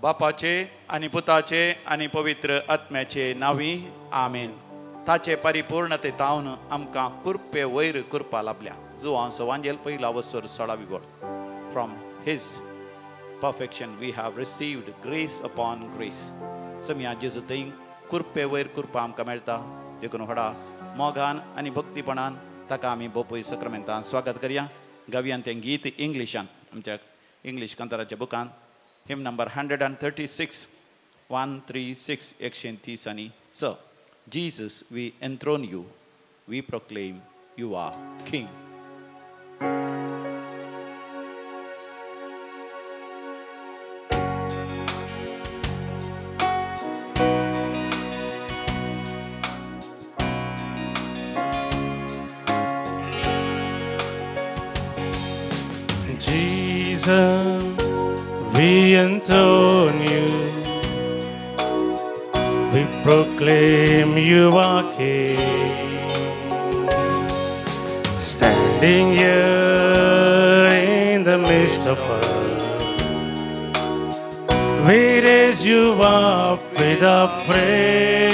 बापाचे आनी पुताचे आनी पवित्र आत्म्याचे नांवी आमेन. ताचे परिपूर्णते तावन आमकां कृपे वयर कृपा लाभल्या. जुवांव सवांजेल पयला वसर 16वी गोड. From his perfection we have received grace upon grace. समया जेजू थंय कृपे वयर कृपा आमकां मेळटा. देखून व्हडा मोगान आनी भक्तीपणान ताका आमी बोपूय सक्रामेंतान स्वागत करया. गावयान तें गीत इंग्लिशान, आमच्या इंग्लीश कांताराच्या बुकान, हिम नंबर 136, 136, 130 आनी 6. Jesus, we enthrone you, we proclaim you are King. Jesus, we enthrone you, we proclaim you are King. Standing here in the midst of us, we raise you up with a prayer.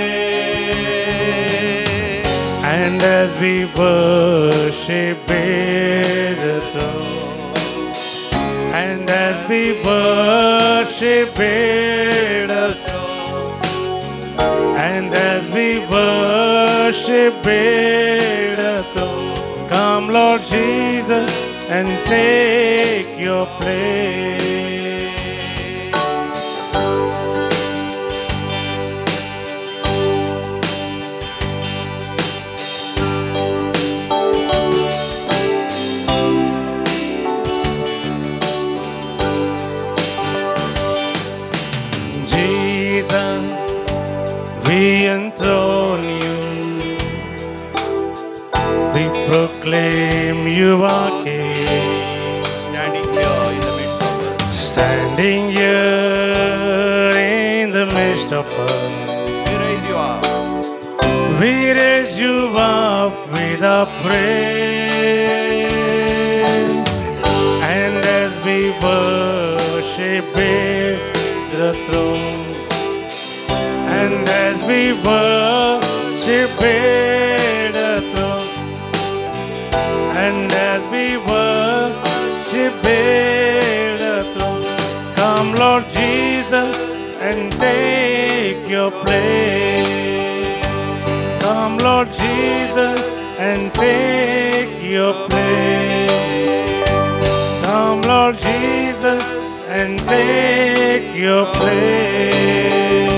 And as we worship bear the throne, and as we worship bear the throne, and as we worship bear the throne, come Lord Jesus and take your place. Jesus, we enthrone you, we proclaim you are King. Standing here in the midst of us, standing here in the midst of us, we raise you up, we raise you up with a prayer. And as we worship bear the throne, and as we worship bear the throne, and as we worship bear the throne, come Lord Jesus and take your place. Come Lord Jesus and take your place. Come Lord Jesus and take your place.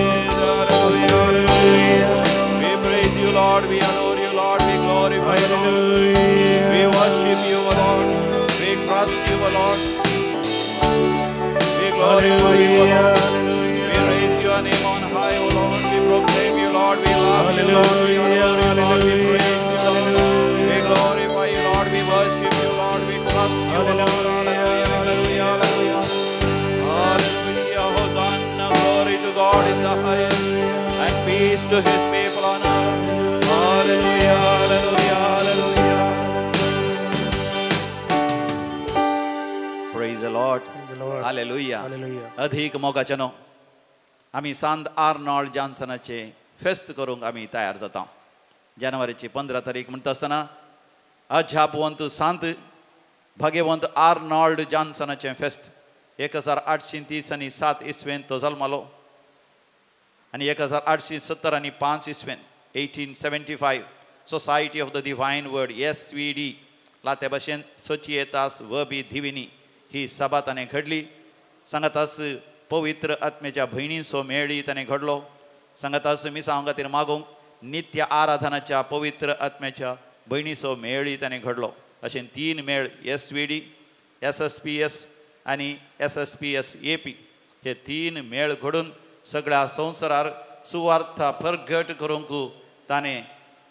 Hallelujah. We praise you, Lord. We adore you, Lord. We glorify you, Lord. We worship you, Lord. We trust you, Lord. We glorify you, Lord. We raise your name on high, O Lord. We proclaim you, Lord. We love you, Lord. We adore you, Lord. We praise you, Lord. We glorify you, Lord. We worship you, Lord. We trust you, Lord. Hallelujah, hallelujah, hallelujah. Hallelujah, Hosanna, glory to God in the highest, and peace to his people on earth. Hallelujah, hallelujah, hallelujah. Praise the Lord. Hallelujah. अधिक मोगाचें आमी सांत Arnold जॉन्सनाचे फेस्त करूंक आमी तयार जाता. जानेवारीची 15 तारीख म्हणटा आसतना अजापवंत सांत भाग्यवंत आर्नॉल्ड जॉन्सनाचें फेस्त. 1830 आनी 7 इसवेंत तो जल्मलो आनी 1870 आनी 5 इसवेंत 1875 society of the divine word SVD लाते भाशेन सोचिएतास वबी दिविनी ही सभा ताणें घडली. सांगातास पवित्र आत्म्याच्या भयणींचो मेळी ताणें घडलो. सांगातास मिसांव खातीर मागूंक नित्य आराधनाच्या पवित्र आत्म्याच्या भयणीचो मेळी ताणें घडलो. अशें 3 मेळ SVD, SSPS आनी SSPS AP हे 3 मेळ घडून सगळ्या संवसारार सुवार्थ प्रगट करूंक ताणें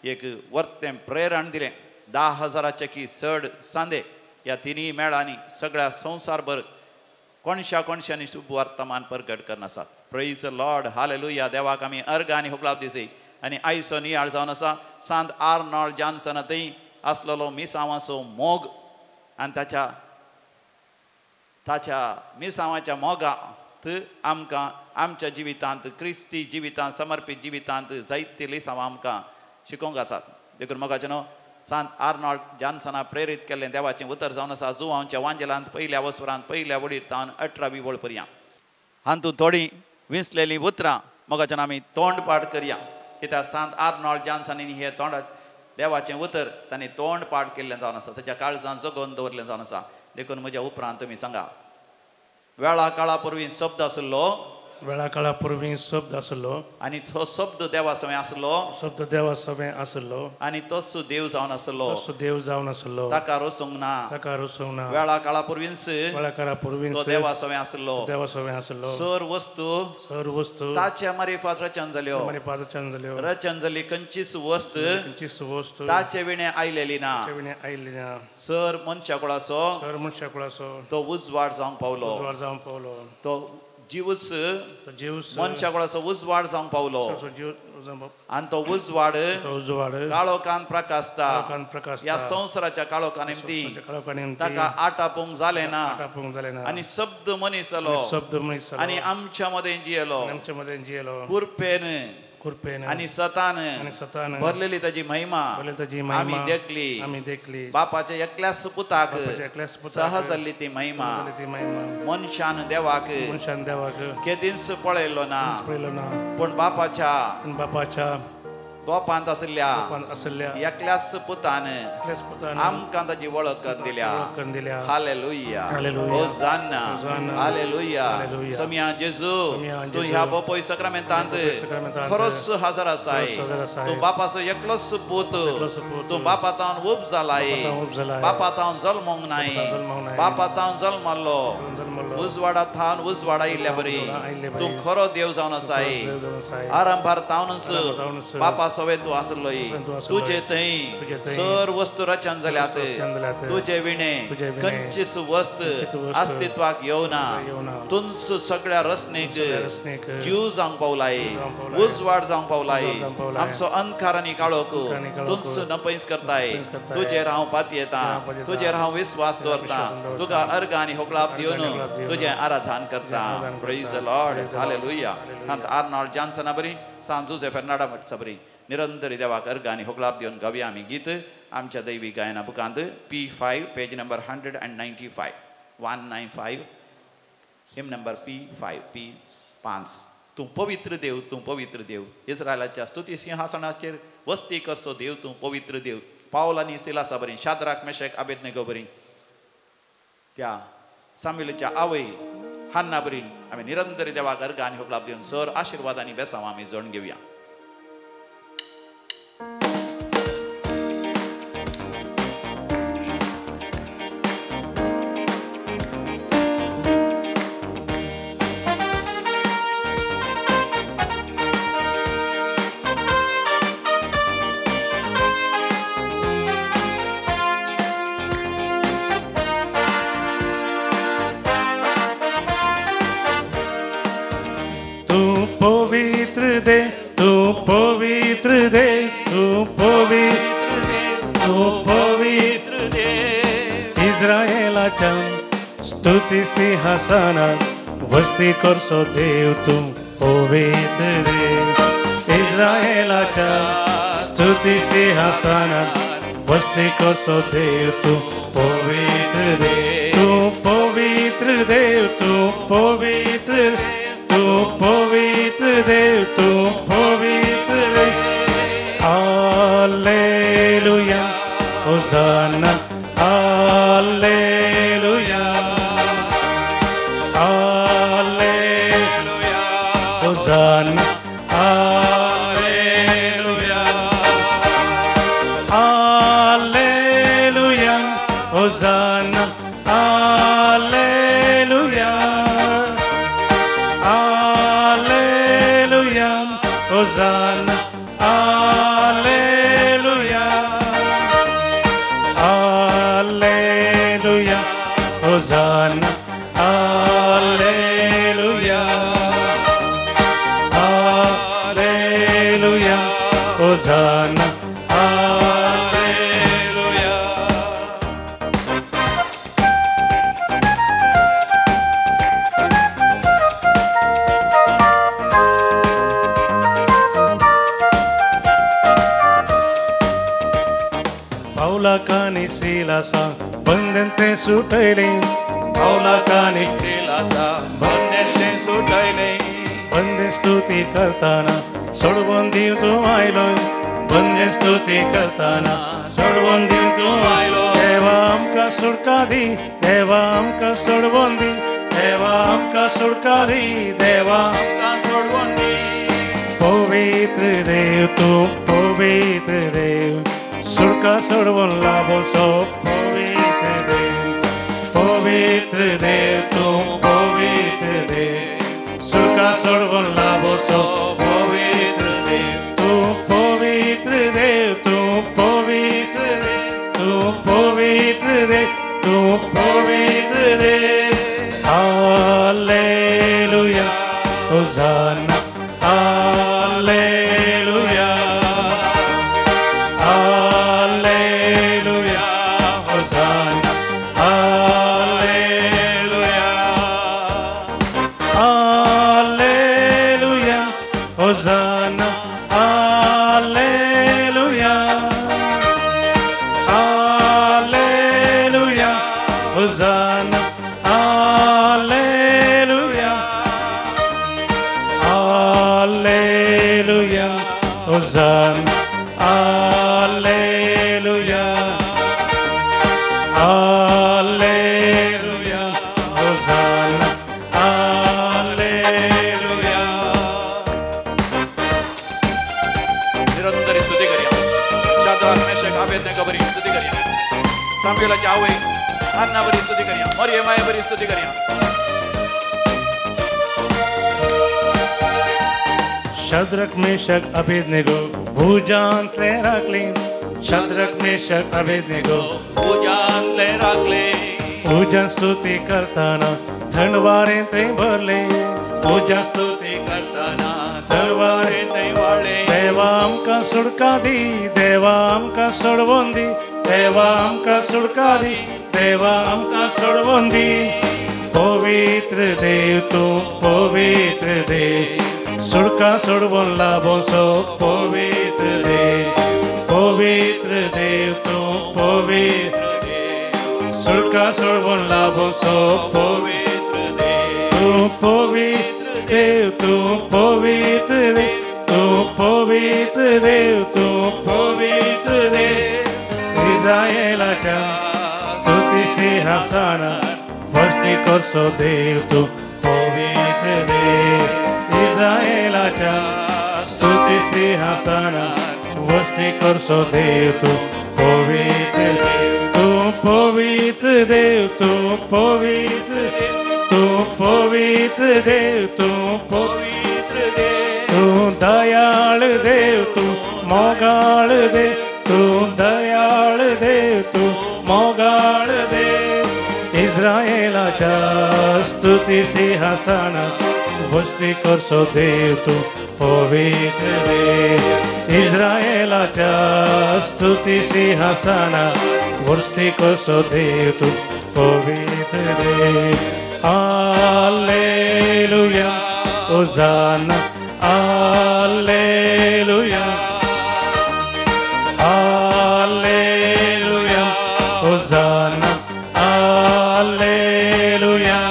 एक वर्तें प्रेरण दिलें. 10,000 की चड सांदे ह्या 3 मेळांनी सगळ्या संवसारभर कोणशा कोणशांनी शुभ वर्तमान प्रगट करून आसात. Praise Lord, hallelujah. देवाक आमी अर्घ आनी हुकलाप दिसय. आनी आयचो नियाळ जावन आसा सांत आर्नॉल्ड जॉन्सन थंय आसलेलो मिसांवाचो मोग आनी ताच्या ताच्या मिसांवाच्या मोगा आमकां आमच्या जिवितांत क्रिस्ती जिवितांत समर्पीत जिवितांत जायते लिसांव आमकां शिकोवंक आसात. देखून मोगाचें न्हू सांत आर्नॉल्ड जॉन्सना प्रेरीत केल्लें देवाचें उतर जावन आसा जुवांच्या वांजेलांत पयल्या वसुरांत पयल्या वडीर तावन 18वी वळ पर्यंत. हातूंत थोडीं विंचलेलीं उतरां मोगाच्यान आमी तोंडपाठ करया. कित्याक सांत आर्नॉल्ड जॉन्सनान हे तोंडा देवाचें उतर तांणी तोंडपाठ केल्लें जावन आसा, ताच्या काळजान जगोवन दवरलें जावन आसा. देखून म्हज्या उपरांत तुमी सांगा, वेळा काळा पूर्वी शब्द आसलो, वेळा काळा पूर्वी शब्द आसलो, आनी तो शब्द देवा सवें आसलो, शब्द देवा सवें आसलो, आनी तोच देव जावन आसलो, तोच देव जावन आसलो, ताका रोसूंक ना, ताका रोसूंक ना. वेळा काळा पूर्वींच, वेळा काळा पूर्वींच तो देवा सवें आसलो, देवा सवें आसलो. सर वस्तू, सर वस्तू ताच्या मारिफात रचन जाल्यो, मारिफात रचन जाल्यो, रचन जाल्ली खंयचीच वस्त, खंयचीच वस्तू ताचे विणे आयलेली ना, ताचे विणे आयलेली ना. सर मनशा कुळाचो, सर मनशा कुळाचो तो उजवाड जावंक पावलो, उजवाड जावंक पावलो. तो जीवच मनशा कुळाचो उजवाड जावंक पावलो, आनी तो उजवाड काळोखान प्रकाशता. ह्या संवसाराच्या काळोखा निमती ताका आटापूंक जालें ना, आनी शब्द मनीस जालो, आनी आमच्या मदें जियेलो, कुरपेन कृपेन आनी सतान भरलेली ताजी महिमा आमी देखली. बापाच्या एकल्याच पुताक सहज जाल्ली ती महिमा. मनशान देवाक केदींच पळयलो ना, पूण बापाच्या गोपांत आशिल्ल्या एकल्याच पुतान आमकां ताजी वळख करून दिल्या. Hallelujah, होजान्ना, hallelujah. सोम्या जेजू, तूं ह्या बोपोय सक्रामेंतांत खरोच हजर आसाय. तूं बापाचो एकलोच पूत, तूं बापा तावन उब जालाय, बापा तावन जल्मोंक नाय, बापा तावन जल्मल्लो, उजवाडा थावन उजवाडा आयिल्ल्या बरी तूं खरो देव जावन आसाय. आरंभार तावनच बापा सवे तूं आसलोय, तुजे थंय सर वस्तू रचन जाल्यात, तुजे विणे खंयचीच वस्त अस्तित्वाक येवना. तुंच सगळ्या रचनेक जीव जावंक पावलाय, उजवाड जावंक पावलाय. आमचो अंधकार आनी काळोख तुंच नपयस करताय. तुजेर हांव पातयेता, तुजेर हांव विस्वास दवरता, तुका अर्घ आनी होगळाप दिवन तुजें आराधन करता. Praise the Lord, hallelujah. Sant Arnold जॉन्सना बरी, सांत जुझे फेर्नाडा बरी निरंतर देवाक अर्घ आनी होगळाप दिवन गावया आमी गीत आमच्या दैवी गायना बुकांत P5 page number 195, 195, hymn number P5, P5. तूं पवित्र देव, तूं पवित्र देव, इस्रायलाच्या स्तुती सिंहासनाचेर वस्ती करचो देव, तूं पवित्र देव. पावल आनी सिलासा बरी, शाद्राक मेशेक आबेदनेगो बरी, त्या सामिलच्या आवय हान्ना बरी आमी निरंतर देवाक अर्घ आनी होगळाप दिवन सर आशिर्वाद आनी बेसांव आमी जोडून घेवया. स्तुती सिंहासना वस्ती करचो देव, तूं पवित्र देव. इस्रायलाच्या स्तुती सिंहासना वस्ती करचो देव, तूं पवित्र देव. तूं पवित्र देव, तूं पवित्र, तूं पवित्र देव, तूं पवित्र देव. Hallelujah, hosanna, hallelujah, hallelujah, hosanna, hallelujah, hallelujah, hosanna, hallelujah, hallelujah, hosanna, hallelujah, hallelujah, hosanna, hallelujah, hallelujah, hosanna, hallelujah. सिलासा बंधन ते सुटयले, पावलाक आनी सिलासा बंधन ते सुटयले। बंदे स्तुती करताना सोडवून दिव तूं आयलो, बंदे स्तुती करताना सोडवून दिव तूं आयलो। देवा आमकां सुटका दी, देवा आमकां सोडवून दी, देवा आमकां सुटका दी, देवा आमकां सोडवून दी। पवित्र देव तूं पवित्र देव, सुटका सोडवून लाभोसो पवित्र देव। पवित्र देव तूं पवित्र देव, सुटका सोडवून लाभोसो पवित्र देव। तूं पवित्र देव, तूं पवित्र देव, तूं पवित्र देव, तूं पवित्र देव। Hallelujah hosanna, hallelujah hallelujah hosanna, hallelujah hallelujah hosanna, hallelujah hallelujah hosanna, hallelujah hallelujah hosanna, hallelujah hallelujah hosanna, hallelujah. निरंतर स्तुती करया। शाद्राक मेशक अबेदनेगो बरी स्तुती करया। सामुएलाच्या आवय अन्ना बरी स्तुती करया। मरियम माये बरी स्तुती करया। शद्रक मेशक अबेदनेगो भुजांतले राखले, शद्रक मेशक अबेदनेगो भुजांतले राखले। पूजा स्तुती करताना थंड वारें थंय भरले, पूजा स्तुती करताना थंड वारें थंय वाडले। देवा आमकां सुटका दी, देवा आमकां सोडवून दी, देवा आमकां सुटका दी, देवा आमकां सोडवून दी। पवित्र देव तूं पवित्र देव, सुटका सोडवून लाभोसो पवित्र देव। पवित्र देव तूं पवित्र देव, सुटका सोडवून लाभोसो पवित्र देव। तूं पवित्र देव, तूं पवित्र देव, तूं पवित्र देव, तूं पवित्र देव। इस्राएलाच्या स्तुती सिंहासना वस्ती करसो देव तूं पवित्र देव। इस्राएलाच्या स्तुती सिंहासना वस्ती करसो देव तूं पवित्र देव। तूं पवित्र देव, तूं पवित्र देव, तूं पवित्र देव, तूं पवित्र देव। तूं दयाळ देव, तूं मोगाळ देव, तूं दयाळ देव, तूं मोगाळ देव। इस्राएलाच्या स्तुती सिंहासना वस्ती करसो देव तूं पवित्र देव। इस्राएलाच्या स्तुती सिंहासना वस्ती करसो देव तूं पवित्र देव। Hallelujah hosanna, hallelujah hallelujah hosanna, hallelujah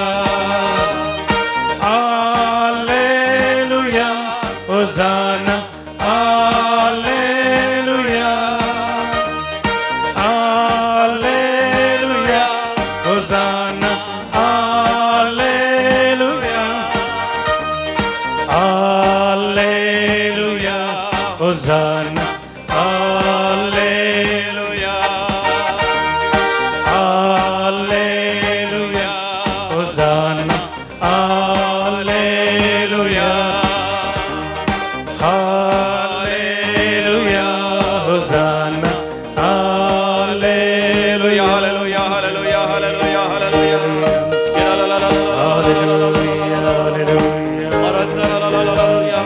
hallelujah hosanna, hallelujah hallelujah hosanna, hallelujah hallelujah hosanna, hallelujah hallelujah hosanna, hallelujah hallelujah hosanna, hallelujah hallelujah hallelujah hallelujah hallelujah. Hallelujah hallelujah hallelujah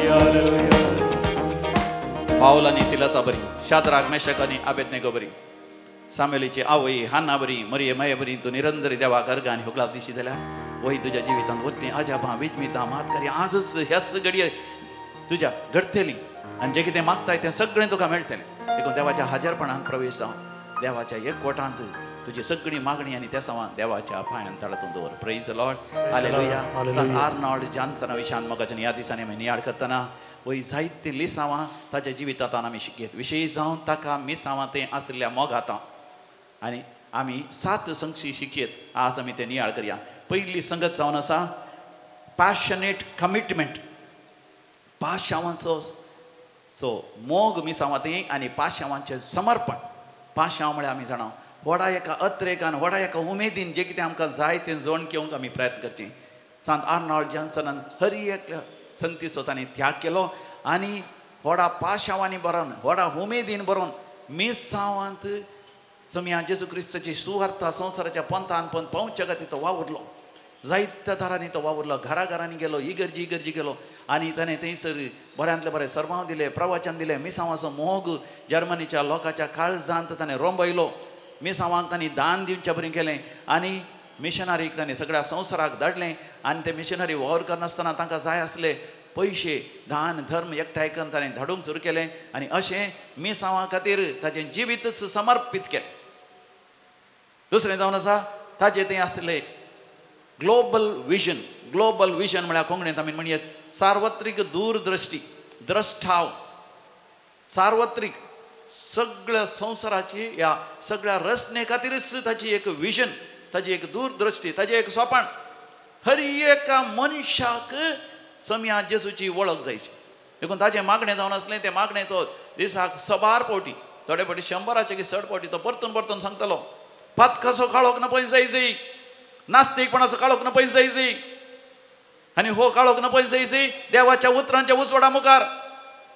hallelujah. पावल आनी सिलासा बरी, शाद्राक मेशक आनी अबेदनेगो बरी सामेलीची आवय हाना बरी मरिये माये बरी तूं निरंतरी देवाक अर्गां आनी होगलाप दिशी जाल्यार वय तुज्या जिवितांत वरतीं अजापां विजमितां मातकारी आजच ह्याच घडये तुज्या घडटली आनी जें कितें मागताय तें सगळें तुका मेळटलें. देखून देवाच्या हाजरपणांत प्रवेश जावं, देवाच्या एकवटांत तुजी सगळी मागणी आनी तेसांवां देवाच्या पांयान तळातून दवर. Praise the Lord. Hallelujah. Sant Arnold जॉन्सना विशयान मोगाच्यान ह्या दिसांनी आमी नियाळ करतना वय जायतीं लिसांवां ताच्या जिवितांत आमी शिकयत, विशेश जावन ताका मिसांवां तें आशिल्ल्या मोगांत. आनी आमी 7 संगती शिकयत, आज आमी तें नियाळ करया. पयली संगत जावन आसा पॅशनेट कमिटमेंट. पाशांवांचो सो मोग मिसांवां तें आनी पाशांवांचें समर्पण. पाशांव म्हळ्यार आमी जाणा व्हडा एका अत्रेकान, व्हडा एका उमेदीन जें कितें आमकां जाय तें जोण घेवंक आमी प्रयत्न करचें. सांत आर्नॉल्ड जॉन्सनान हर एक संगतीचो ताणें त्याग केलो आनी व्हडा पाशांवांनी बरोवन, व्हडा उमेदीन बरोवन मिसांवांत समया जेजू क्रिस्ताची सुवार्ता संवसाराच्या पंथान पण पावच्या खातीर तो वावुरलो. जायत्या तरांनी तो वावुरलो, घराघरांनी गेलो, इगर्जी इगर्जी गेलो आनी ताणें थंयसर बऱ्यांतले बरें सर्मांव दिलें, प्रवचन दिलें. मिसांवाचो मोग जर्मनीच्या लोकांच्या काळजांत ताणें रोंबयलो. मिसांवांक तांणी दान दिवच्या बरें केलें आनी मिशनरीक ताणें सगळ्या संवसाराक धाडलें. आनी ते मिशनरी वावर करनासतना तांकां जाय आसले पयशे दान धर्म एकठांय करून ताणें धाडूंक सुरू केलें आनी अशें मिसांवा खातीर ताचें जिवीतच समर्पीत केलें. दुसरें जावन आसा ताचें तें आसलें ग्लोबल विजन. ग्लोबल विजन म्हळ्यार कोंकणींत आमी म्हणयेत सार्वत्रीक दूरदृश्टी, द्रष्टाव. सार्वत्रीक सगळ्या संवसाराची ह्या सगळ्या रचने खातीरच ताची एक विजन, ताची एक दूरदृश्टी, ताचें एक सोपान. हर एका मनशाक समया जेजूची वळख जायची. देखून ताचें मागणें जावन आसलें, तें मागणें तो दिसाक सबार फावटी, थोडे फावटी 100 की 100 फावटी तो परतून परतून सांगतालो. पातकाचो काळोख न पयस जायची, नास्तिकपणाचो काळोख न पयस जायची आनी हो काळोख न पयस जायची देवाच्या उतरांच्या उजवाडा मुखार,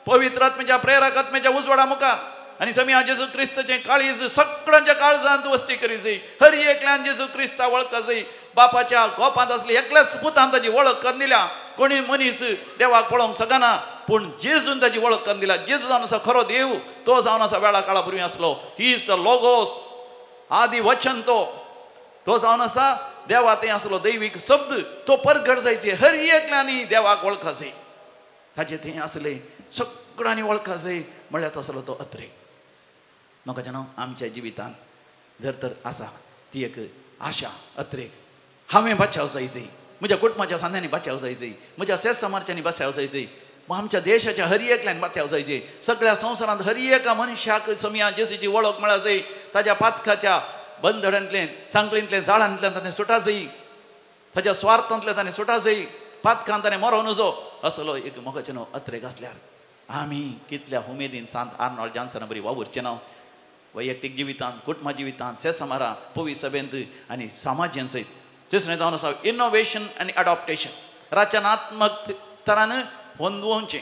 पवित्र आत्म्याच्या प्रेरक आत्म्याच्या उजवाडा मुखार. आनी समिया जेजू क्रिस्ताचें काळीज सगळ्यांच्या काळजांत वस्ती करीची. हर एकल्यान जेजू क्रिस्ता वळखा. बापाच्या गोपांत आसली एकल्याच पुतान ताची वळख करून दिल्या. कोणी मनीस देवाक पळोवंक शकना, पूण जेजून ताची वळख करून दिल्या. जेजू जावन आसा खरो देव, तो जावन आसा वेळा काळा पूर्वी आसलो. He is the logos, आदी वचन. तो तो जावन आसा देवा तें आसलो दैवीक शब्द, तो परगट जायचे. हर एकल्यांनी देवाक वळखाचे, ताचें थंय आसलें सगळ्यांनी वळखाचे म्हळ्यार तसलो तो अत्रेक. म्हाका जाणा आमच्या जिवितांत जर तर आसा ती एक आशा अत्रेक, हांवें बचाव जायचे, म्हज्या कुटुंबाच्या सांद्यांनी बचाव जायचे, म्हज्या शेत समाजांनी बचाव जायचे, आमच्या देशाच्या हर एकल्यान बचाव जायचे, सगळ्या संवसारांत हर एका मनशाक समया जेजूची वळख मेळा जाय, ताच्या पातकाच्या बंधनांतलें सांखळींतलें जाळांतल्यान ताणें सुटा जाय, ताच्या स्वार्थांतल्यान ताणें सुटा जाय, पातकान ताणें मरों नजो असलो एक मोगाचें अत्रेक आसल्यार आमी कितल्या उमेदीन सांत आर्नॉल्ड जॉन्सना बरी वावुरचें ना. वैयक्तीक जिवितांत, कुटुंबा जिवितांत, सेसमारा पवी सभेंत आनी समाजान सयत. तिसरें जावन आसा इनोवेशन आनी अडॉप्टेशन. रचनात्मक तरान होंदवोवचें.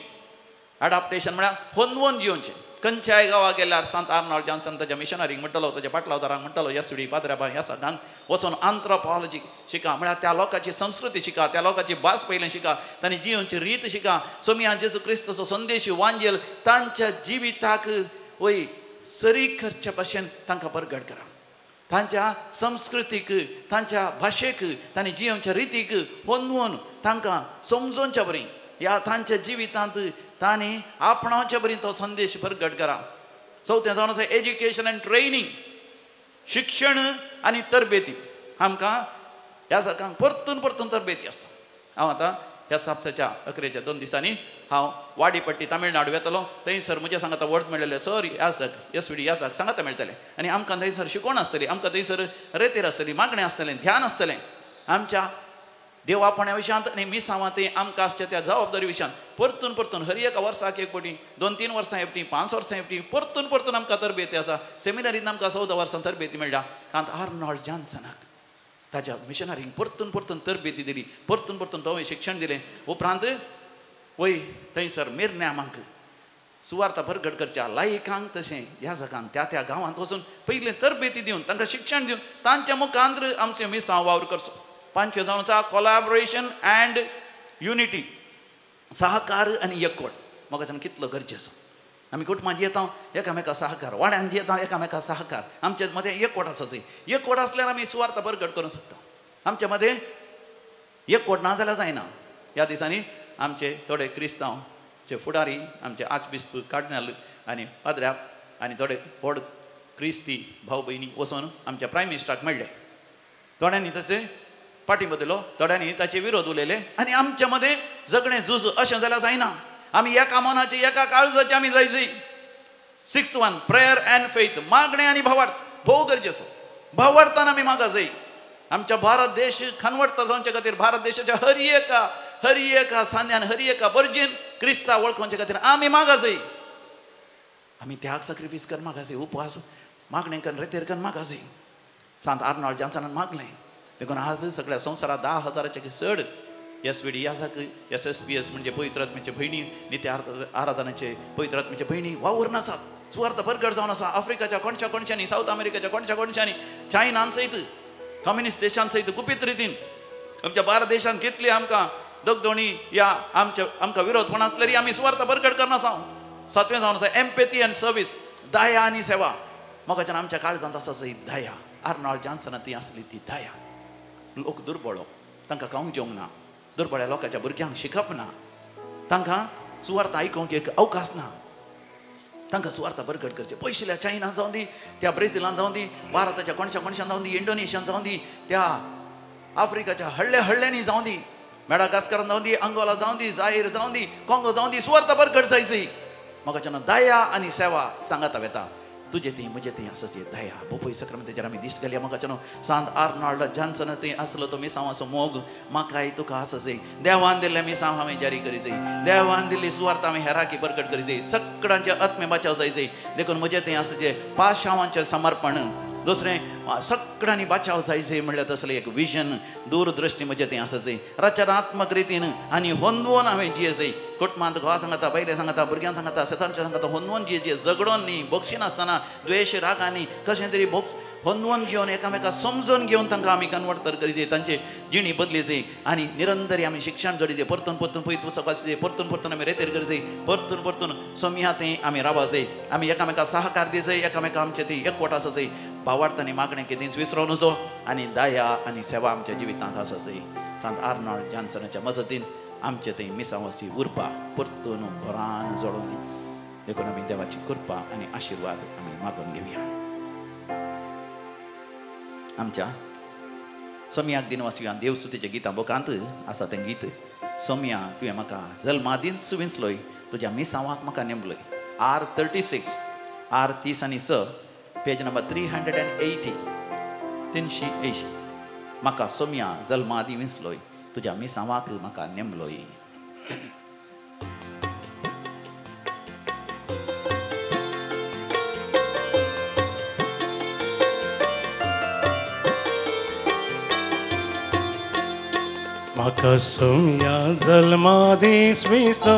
अडॉप्टेशन म्हळ्यार होंदवोन जिवचें. खंयच्याय गांवाक गेल्यार सांत आर्नॉल्ड जॉन्सन ताच्या मिशनरीक म्हणटलो, ताच्या पाटलावदारांक म्हणटलो, येसुडी पाद्र्याबां ह्या सगळ्यांक वचून आंथ्रोपॉलॉजी शिका, म्हळ्यार त्या लोकांची संस्कृती शिका, त्या लोकांची भास पयलें शिका, तांणी जिवनची रीत शिका. सोमिया जेजू क्रिस्ताचो संदेश वांजेल तांच्या जिविताक वय सरी करच्या भाशेन तांकां परगट करा. तांच्या संस्कृतीक, तांच्या भाशेक, तांणी जिवनच्या रितीक होंदवून तांकां समजोवच्या बरी ह्या तांच्या जिवितांत तांणी आपणावच्या बरी तो संदेश परगट करा. चवथें जावन आसा एज्युकेशन आनी ट्रेनींग, शिक्षण आनी तरबेती. आमकां ह्या सगळ्यांक परतून परतून तरबेती आसता. हांव आतां ह्या सप्ताच्या अकरेच्या 2 दिसांनी हांव वाडीपट्टी तामिळनाडू वेतलो. थंयसर म्हज्या सांगाता वर्ड मेळ्ळेले सर यासक एसवीडी यासक सांगाता मेळटले आनी आमकां थंयसर शिकवण आसतली, आमकां थंयसर रेतीर आसतली, मागणें आसतलें, ध्यान आसतलें. आमच्या देवापण्या विशयांत आनी मिसांवांत आमकां आसच्या त्या जबाबदारी विशयांत परतून परतून हर एका वर्साक एक फावटी, 2-3 वर्सां एकटी, 5 वर्सां एकटी, परतून परतून आमकां तरबेती आसा. सेमिनारींत आमकां 14 वर्सां तरबेती मेळटा. आनी आर्नॉल्ड जॉन्सनाक ताच्या मिशनरींक परतून परतून तरबेती दिली, परतून परतून तो शिक्षण दिलें. उपरांत वय थंयसर मिरन्यामांक सुवार्ता परगट करच्या लायकांक तशें ह्या जगांक त्या त्या गांवांत वचून पयलें तरबेती दिवन तांकां शिक्षण दिवन तांच्या मुखांत आमचें मिसांव वावर करचो. पांचवें जावन आसा कोलॅबोरेशन अँड युनिटी, सहकार आनी एकवट. म्हाका जाण कितलो गरजेचो. आमी कुटुंबान जियेता एकामेका सहकार, वाड्यान जियेता एकामेका सहकार. आमचे मदें एकवट आसा जाय. एकवट आसल्यार आमी सुवार्थ बरगड करूंक शकता. आमचे मदें एकवट ना जाल्यार जायना. ह्या दिसांनी आमचे थोडे क्रिस्तांवचे फुडारी, आमचे आर्चबिस्प, कार्डिनल आनी पाद्र्याक आनी थोडे व्हड क्रिस्ती भाव भयणी वचून आमच्या प्रायम मिनिस्टराक मेळ्ळे. थोड्यांनी ताचे पाठिंबो दिलो, थोड्यांनी ताचे विरोध उलयले आनी आमचे मदें झगडें झूज अशें जाल्यार जायना. आमी एका मनाचे एका काळजाचे आमी जायची. Sixth one, prayer and faith. मागणें आनी भावार्थ भोव गरजेचो. भावार्थान आमी मागा जाय. आमच्या भारत देश खनवडता जावचे खातीर भारत देशाच्या हर एका सांद्यान, हर एका बर्जीन क्रिस्ता वळखोवचे खातीर आमी मागा जाय. आमी त्याग सॅक्रिफायस कर मागा जाय. उपवास मागणें कर, रेतेर कर मागा जाय. सांत आर्नॉल्ड जॉन्सनान मागलें. देखून आज सगळ्या संवसारांत 10,000 चड एस व्ही डी यासाक एस एस पी एस म्हणजे पवित्र आत्म्याचे भयणी, नित्य आराधनाचे पवित्र आत्म्याचे भयणी वावुरून आसात. सुवार्थ बरगड जावन आसा. आफ्रिकाच्या कोणच्या कोणच्यांनी, सावथ अमेरिकाच्या कोणच्या कोणच्यांनी, चायनान सयत, कम्युनिस्ट देशान सयत गुपीत रितीन आमच्या भारत देशान कितली आमकां दगदोणी या आमच्या आमकां विरोध कोण आसल्यार आमी सुवार्थ बरगड करना आसा. सातवें जावन आसा एम्पेथी आनी सर्वीस, दया आनी सेवा. म्हाकाच्यान आमच्या काळजांत आसा सय दया. आर्नॉल्ड जॉन्सनान ती आसली ती दया. लोक दुर्बळो, तांकां खावंक जेवंक ना, दुर्बळ्या लोकांच्या भुरग्यांक शिकप ना, तांकां सुवार्थ आयकूंक एक अवकाश ना, तांकां सुवार्थ बरगड करचे. पयशिल्ल्या चायनान जावं दी, त्या ब्रेझिलान जावं दी, भारताच्या कोणच्या कोणच्यान जावं दी, इंडोनेशियान जावं दी, त्या आफ्रिकाच्या हडल्या हडल्यांनी जावं दी, मेडागास्करान जावं दी, अंगोला जावं दी, जाहीर जावं दी, काँगो जावं दी, सुवार्थ बरगड जायची. म्हाका दया आनी सेवा सांगाता वेता. तुजे ती म्हजे ती आसची दया. बोपय सक्रामतेचेर आमी दिश्ट घालया. म्हाका सांत आर्नॉल्ड जॉन्सन थंय आसलो तो मिसांवाचो मोग म्हाकाय तुका आसा. देवान दिल्लें मिसांव हांवें जारी करी जाय. देवान दिल्ली सुवार्थ हांवें हेराकी परगट करी जाय. सगळ्यांचे आत्मे बाचाव जाय जाय. देखून म्हजें थंय आसा पाशांवांचें समर्पण. दुसरें सगळ्यांनी बाचाव जाय जाय म्हणल्यार तसलें एक विजन, दूरदृश्टी म्हजें थंय आसा जाय. रचनात्मक रितीन आनी होंदवोन हांवें जिये जाय. कुटुंबांत घोवा सांगता, बायले सांगता, भुरग्यां सांगता, शेजारच्या सांगता, होंदवोन जिये जिये, झगडोन न्ही, बक्षिनासतना, द्वेश रागांनी कशें तरी होंदवोन घेवन एकामेका समजून घेवन तांकां आमी कन्वर्ट तर करी जाय. तांची जिणी बदली जाय आनी निरंतरी आमी शिक्षण जोडी जाय. परतून परतून पयत पुस्तक वाचूं जाय, परतून परतून आमी रेतेर करी जाय, परतून परतून सोमया थंय आमी रावा जाय. आमी एकामेका सहकार दी जाय, एकामेका आमचे थंय एकवट आसा जाय. भावार्थ आनी मागणें केदींच विसरों नजो आनी दया आनी सेवा आमच्या जिवितांत आसा जाय. सांत आर्नॉल्ड जॉन्सनाच्या मजतीन आमचे थंय मिसांवाची उर्बा परतून भरान जोडून दी. देखून आमी देवाची कृपा आनी आशिर्वाद आमी मागून घेवया. आमच्या सोमयाक दिनवासुया देवस्तुतीच्या गितां बुकांत आसा तें गीत. सोमया तुवें म्हाका जल्मादींच विंचलोय, तुज्या मिसांवाक म्हाका नेमलोय. R36, R30 आनी 6, पेज नंबर 380, 380. म्हाका सोमया जल्मादी विंचलोय, तुज्या मिसांवाक म्हाका नेमलोय. म्हाका सोमया जल्मादीस विसो,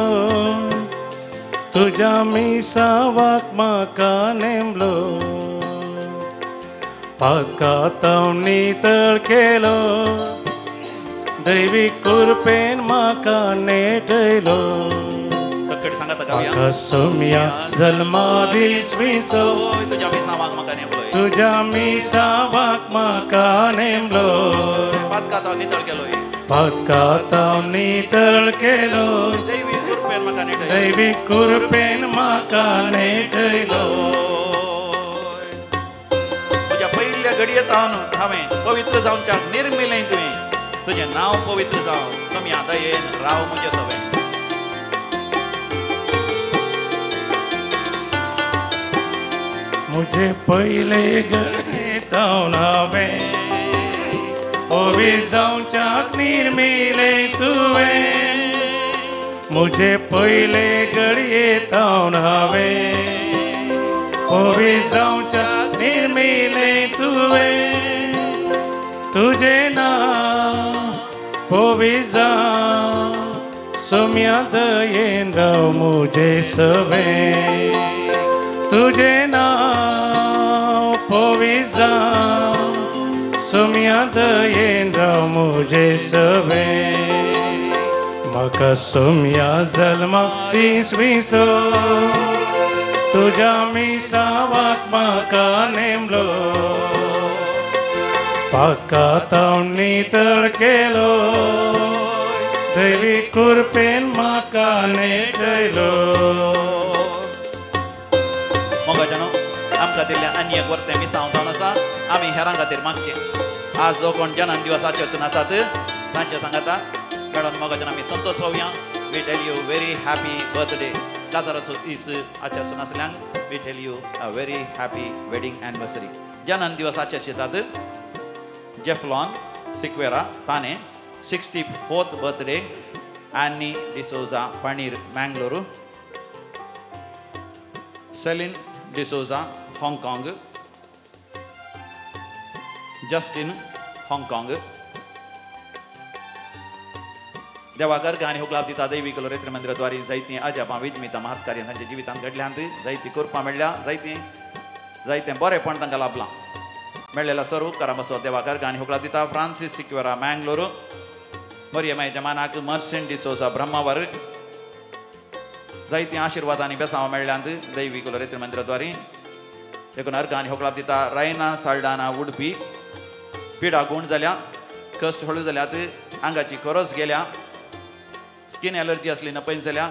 तुज्या मिसावाक म्हाका नेमलो, पातकां नितळ केलो, दैवीक कृपेन म्हाका नेटयलो. सकट सांगाता म्हाका सोमया जल्मादीस विसो, तुज्या मिसावाक म्हाका नेमलोय, तुज्या मिसावाक म्हाका नेमलो, पातकां नितळ केलोय, पातकां नितळ केलो, दैवीक कृपेन म्हाका नेटयलो, दैवीक कृपेन म्हाका नेटयलो. म्हज्या पयल्या घडयेत हांवें पवित्र जावच्याक निर्मिलें तुवें, तुजें नांव पवित्र जावं, सोमया दयेन राव म्हजें सवें. म्हजे पयले घडयेत हांवें पवित्र जावच्याक निर्मिलें तुवें, म्हजे पयले घडयेत हांवें पवित्र जावच्याक निर्मिलें तुवें, तुजें नांव पवित्र जावं, सोमया दयेन राव म्हजे सवें, तुजें नांव पवित्र जावं, सोमया दयेन राव म्हजे सवें. म्हाका सोमया जल्मा दीस विसो, तुज्या मिसावाक म्हाका नेमलो पातकां नितळ केलो दैवी कृपेन म्हाका नेटयलो. मोगाच्यानो आमकां दिल्ल्या आनी एक वर्तें मिसांव जावन आसा आमी हेरां खातीर मागचें. आज जो कोण जन्म दिवस आचरसून आसात तांचे सांगाता मेळोन मोगाच्यान आमी Santosh पावया. We tell you very happy birthday. काजाराचो दीस आचरसून आसल्यांक we tell you a very happy wedding anniversary. जन्म दिवस आचरतात Jefflon Sequeira Thane 64th birthday. Annie D'Souza Pannir Mangalore. Celine D'Souza Hong Kong. Justin Hong Kong. देवाक आनी हुकलाप दिता दैवी लोरेत्र मंदिराद्वारे जायतीं अजापां विजमितां महत्कार्यां तांच्या जिवितांत घडल्यांत जायतीं करपां मेळ्ळ्या जायतीं जायतें बरेंपण तांकां लाभलां मेळ्ळेल्या सर्व उपकारां बसो देवाक आनी हुकलाप दिता. फ्रांसीस सिक्वेरा मँगलोर. मरियमायच्या मानाक मर्सिन डिसोजा ब्रह्मावर. जायतीं आशिर्वाद आनी बेसांव मेळ्ळ्यांत दैवी लोरेत्र मंदिराद्वारे देखून अर्घ आनी होकलाप दिता. रायना साल्डाना उडपी. पिडा गूण जाल्या कश्ट हळू जाल्यात आंगाची खरोस गेल्या स्कीन एलर्जी आसली नपयन जाल्या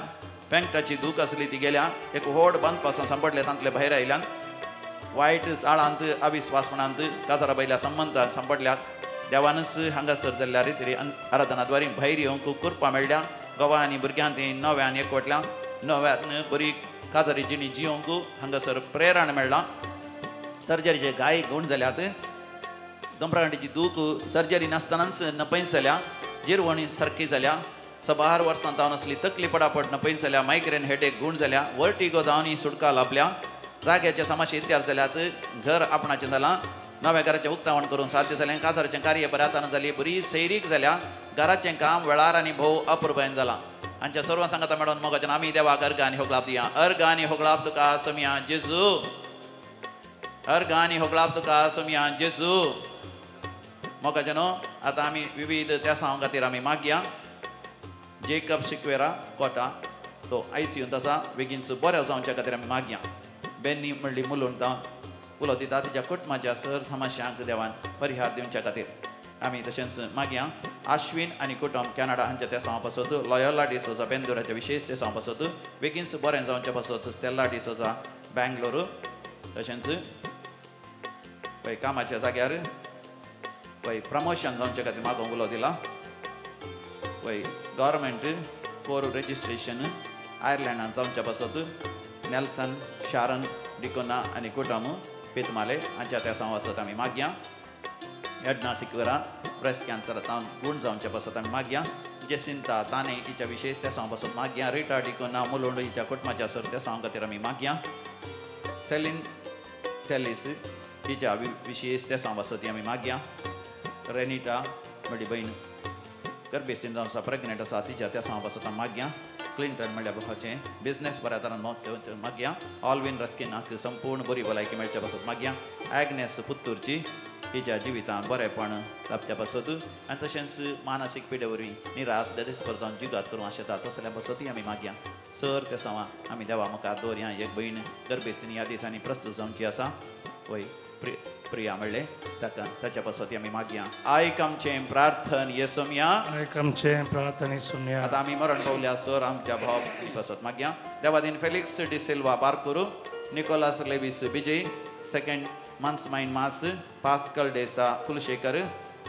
पेंकटाची दूख आसली ती गेल्या एक व्हड बांदपासां सांपडले तांतले भायर आयल्यान वायट साळांत अविस्वासपणांत काजारा बैल्या संबंदान सांपडल्या देवानूच हांगासर जाल्ल्या रिती आराधनाद्वारे भायर येवंक कृपा मेळ्ळ्या. गोवा आनी भुरग्यांक ती नव्यान एकवटल्या नव्यान बरी काजारी जिणी जियोंक हांगासर प्रेरण मेळ्ळां. सर्जरीचे गाय गूण जाल्यात दोंबरागांठीची दूख सर्जरी नासतनाच नपयन जाल्या जिरवणी सारकी जाल्या सबार वर्सां जावन आसली तकली पडापड नपयन जाल्या मायग्रेन हेडेक गूण जाल्या वर्टिगो जावन सुटका लाभल्या जाग्याचे समाशे तयार जाल्यात घर आपणाचें जालां नव्या घराचें उक्तावण करून साध्य जालें काजाराचें कार्य बऱ्या हातान जाली बरी सैरीक जाल्या घराचें काम वेळार आनी भोव अपुरबायेन जालां. आमच्या सर्वां सांगाता मेळोन मोगाच्यान आमी देवाक अर्घ आनी होगलाप दिया. अर्घ आनी होगलाप तुका समिया जेजू. अर्घ आनी होगलाप तुका समिया जेजू. मोगाच्यानो आतां आमी विविध त्या सांग खातीर आमी मागया. जेकब सिक्वेरा कोटा तो आयसीयूंत आसा बेगीन बऱ्या जावच्या खातीर आमी मागया. बेन्नी म्हणली मुलून जावन उलो दिता तिच्या कुटुंबाच्या सर समस्यांक देवान परिहार दिवच्या खातीर आमी तशेंच मागया. आश्विन आनी कुटुंब कॅनडा हांच्या त्या सांवा पासत लॉयोला डिसोजा बेंदुराच्या विशेष ते सांवा पासत बेगीन बरें जावच्या पासत स्टेल्ला डिसोजा बँगलोर तशेंच पळय कामाच्या जाग्यार पळय प्रमोशन जावच्या खातीर मागोवंक उलो दिला. पळय गव्हर्मेंट कोर रजिस्ट्रेशन आयर्लंडान जावच्या पासत नेल्सन शारन डिकोना आनी कुटुंब पेतमाले हांच्या त्या सांवा पासत आमी मागया. एडना सिक्वेरा ब्रेस्ट कॅन्सर तावन गूण जावच्या पासत आमी मागया. जेसिंता ताने हिच्या विशेष त्या सांवा पासत मागया. रिटा डिकोना मुलोंड हिच्या कुटुंबाच्या सर त्या सांवा खातीर आमी मागया. सेलीन टेलीस हिच्या विशेष त्या सांवा पासत आमी मागया. रेनिटा म्हळी भयण गर्भेस्तीन जावन आसा प्रेग्नंट आसा तिच्या त्या सांवा पासत आमी मागया. क्लिंटन म्हणल्या भावाचें बिजनेस बऱ्या तरान मागया. ऑलविन रस्किनाक संपूर्ण बरी भलायकी मेळच्या पासत मागया. ॲग्नेस पुत्तूरची हिच्या जिवितांत बरेंपण लाभच्या पासत आनी तशेंच मानसीक पिडे वरवीं निरास देस्पर जावन जिगात करूं आशेता तसल्या पासतूय आमी मागया. सर त्या सांवा आमी देवा मुखार दवरया. एक भयण गर्भेस्तीन ह्या दिसांनी प्रस्तूत जावची आसा वय प्रिया म्हणलें ताका ताच्या पासत आमी मागया. आयक आमचें प्रार्थन येसोमया. आयक आमचें प्रार्थन येसोमया. आतां आमी मरण पावल्या सर आमच्या भाव पासत मागया. Devadin Felix D'Silva Barkur Nicholas Lewis Vijay second months mine mass Pascal D'Sa Kulashekar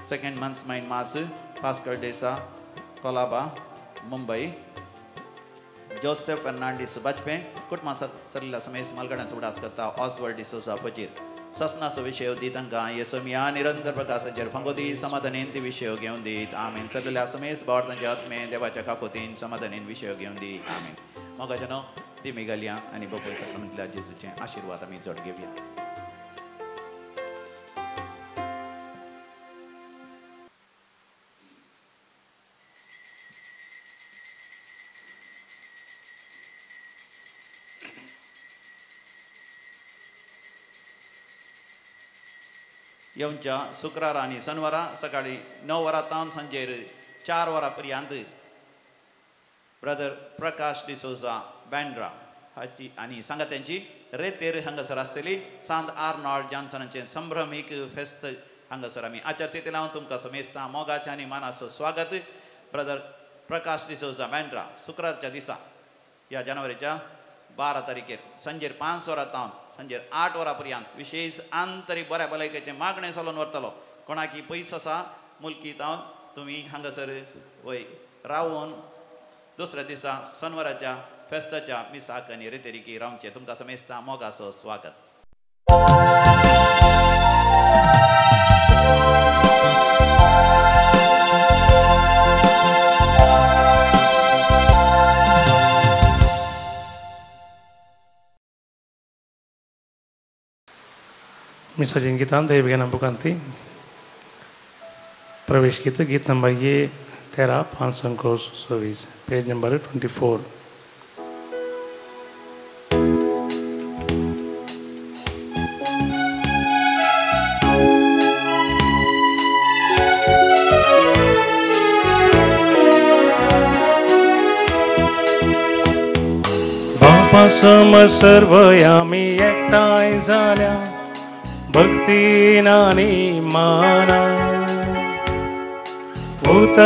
second months mine mass Pascal D'Sa Colaba Mumbai Joseph Fernandes Bajpe कुटुंबा सरलेल्या समेस मालगड्यांचो उडास करता ऑसवर्ड डिसोजा फजीर ससनाचो विशय दी तांकां येसोमया निरंतर प्रकाशाचेर फांगो दी समाधानेन ती विशय घेवन दीत आमीन. सरलेल्या समेस भावार्थांच्या आत्मे देवाच्या काकोतीन समाधानेन विशय घेवन दी आमीन. मोगाच्या न्हू ती मी घालया आनी बापूय साक्रामेंतल्या जेजूचे आशिर्वाद आमी जोड घेवया. येवच्या शुक्रारा आनी शनवारा सकाळी 9 वरां तावन सांजेर 4 वरां पर्यंत ब्रदर प्रकाश डिसोजा बँड्रा हाची आनी सांगात्यांची रेतेर हांगासर आसतली. सांत आर्नॉल्ड जॉन्सनाचें संभ्रमीक फेस्त हांगासर आमी आचरचे. हांव तुमकां समेस्तां मोगाचें आनी मानाचो स्वागत. ब्रदर प्रकाश डिसोजा बँड्रा शुक्रारच्या दिसा ह्या जानेवारीच्या 12 तारखेर सांजेर 5 वरां तावन सांजेर 8 वरां पर्यंत विशेष आंतरीक बऱ्या भलायकेचें मागणें चलोवन व्हरतलो. कोणाकी पयस आसा मुलकी तावन तुमी हांगासर वय रावून दुसऱ्या दिसा शनवाराच्या फेस्ताच्या मिसाक आनी रेतेरिकी रावचें. तुमकां समेस्तां मोगाचो स्वागत. मिसाचीं गितां दैवज्ञाना बुकांती प्रवेश गीत, गीत नंबर ये 13 524, पेज नंबर 24. बापा समर सर्व आमी एकठांय जाल्या भक्तीन आनी माना उत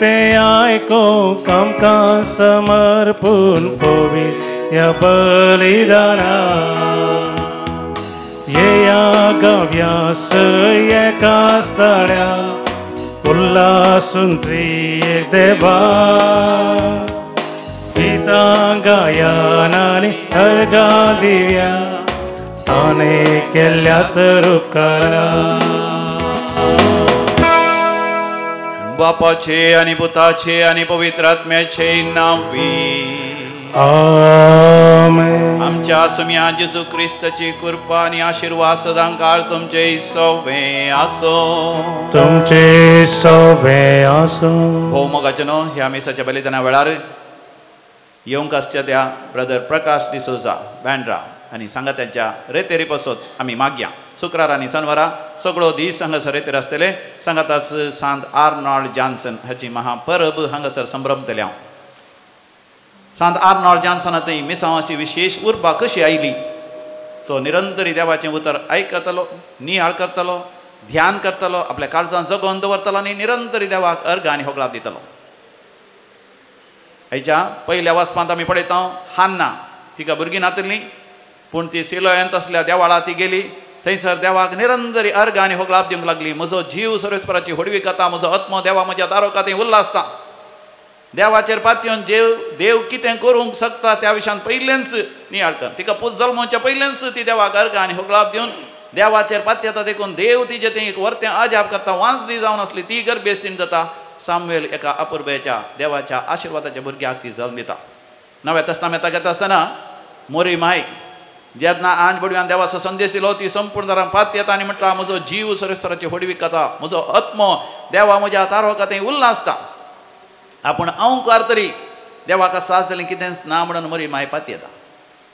तें आयकूंक आमकां समर्पून पवित्र बलिदाना येया गाव्या एका स्थळ्या उल्हासून त्रिएक देवा गीतां गायन आनी अर्घां दिव्या ताणें केल्ल्या सरुपकारा. बापाचे आनी पुताचे आनी पवित्र आत्म्याचे नांवी आमेन. आमच्या सुम्या जेजू क्रिस्ताची कृपा आनी आशिर्वाद सदां काळ तुमचे सवे आसो. तुमचे सवे आसो. भोव मोगाचे न्हू ह्या मिसाच्या बलिदाना वेळार येवंक आसच्या त्या ब्रदर प्रकाश डिसोजा बँड्रा आनी सांगात्यांच्या रेतेरी पासत आमी मागया. शुक्रार आनी शनवारा सगळो दीस हांगासर रेतेर आसतले. सांगाताच सांत आर्नॉल्ड जॉन्सन हाची महापरब हांगासर संभ्रमतले. हांव सांत आर्नॉल्ड जॉन्सना थंय मिसांवाची विशेष उर्बा कशी आयली, तो निरंतरी देवाचें उतर आयकतलो, नियाळ करतलो, ध्यान करतलो, आपल्या काळजान जगोवन दवरतलो आनी निरंतरी देवाक अर्घ आनी होगळाप दितलो. आयच्या पयल्या वाचपांत आमी पळयता हान्ना तिका भुरगीं नातली पूण ती सिलोयांत आसल्या देवाळा ती गेली. थंयसर देवाक निरंतरी अर्घ आनी होगळाप दिवंक लागली. म्हजो जीव सर्वेस्पराची होडवी कथा, म्हजो आत्मो देवा म्हज्या तारोका थंय उल्हासता. देवाचेर पातयेवन देव कितें करूंक शकता त्या विशयान पयलेंच नियाळ कर. तिका पूत जल्मोवच्या पयलेंच ती देवाक अर्घ आनी होगळाप दिवन देवाचेर पातयेता. देखून देव तिजे थंय एक वर्तें अजाप करता. वांजली जावन आसली ती गर्भेस्तीन जाता. सामुएल एका अपुरबायेच्या देवाच्या आशिर्वादाच्या भुरग्याक ती जल्म दिता. नव्या तस्तामेंता घेता आसतना मोरी माय जेन्ना आंज बडव्यान देवाचो संदेश दिलो ती संपूर्ण दारान पातयेता आनी म्हटला म्हजो जीव सर्वेस्पराची होडवी कथा, म्हजो आत्मो देवा म्हज्या तारोका थंय उल्हासता. आपूण अंकार तरी देवाक सास जालें कितेंच ना म्हणून मोरी माय पातयेता.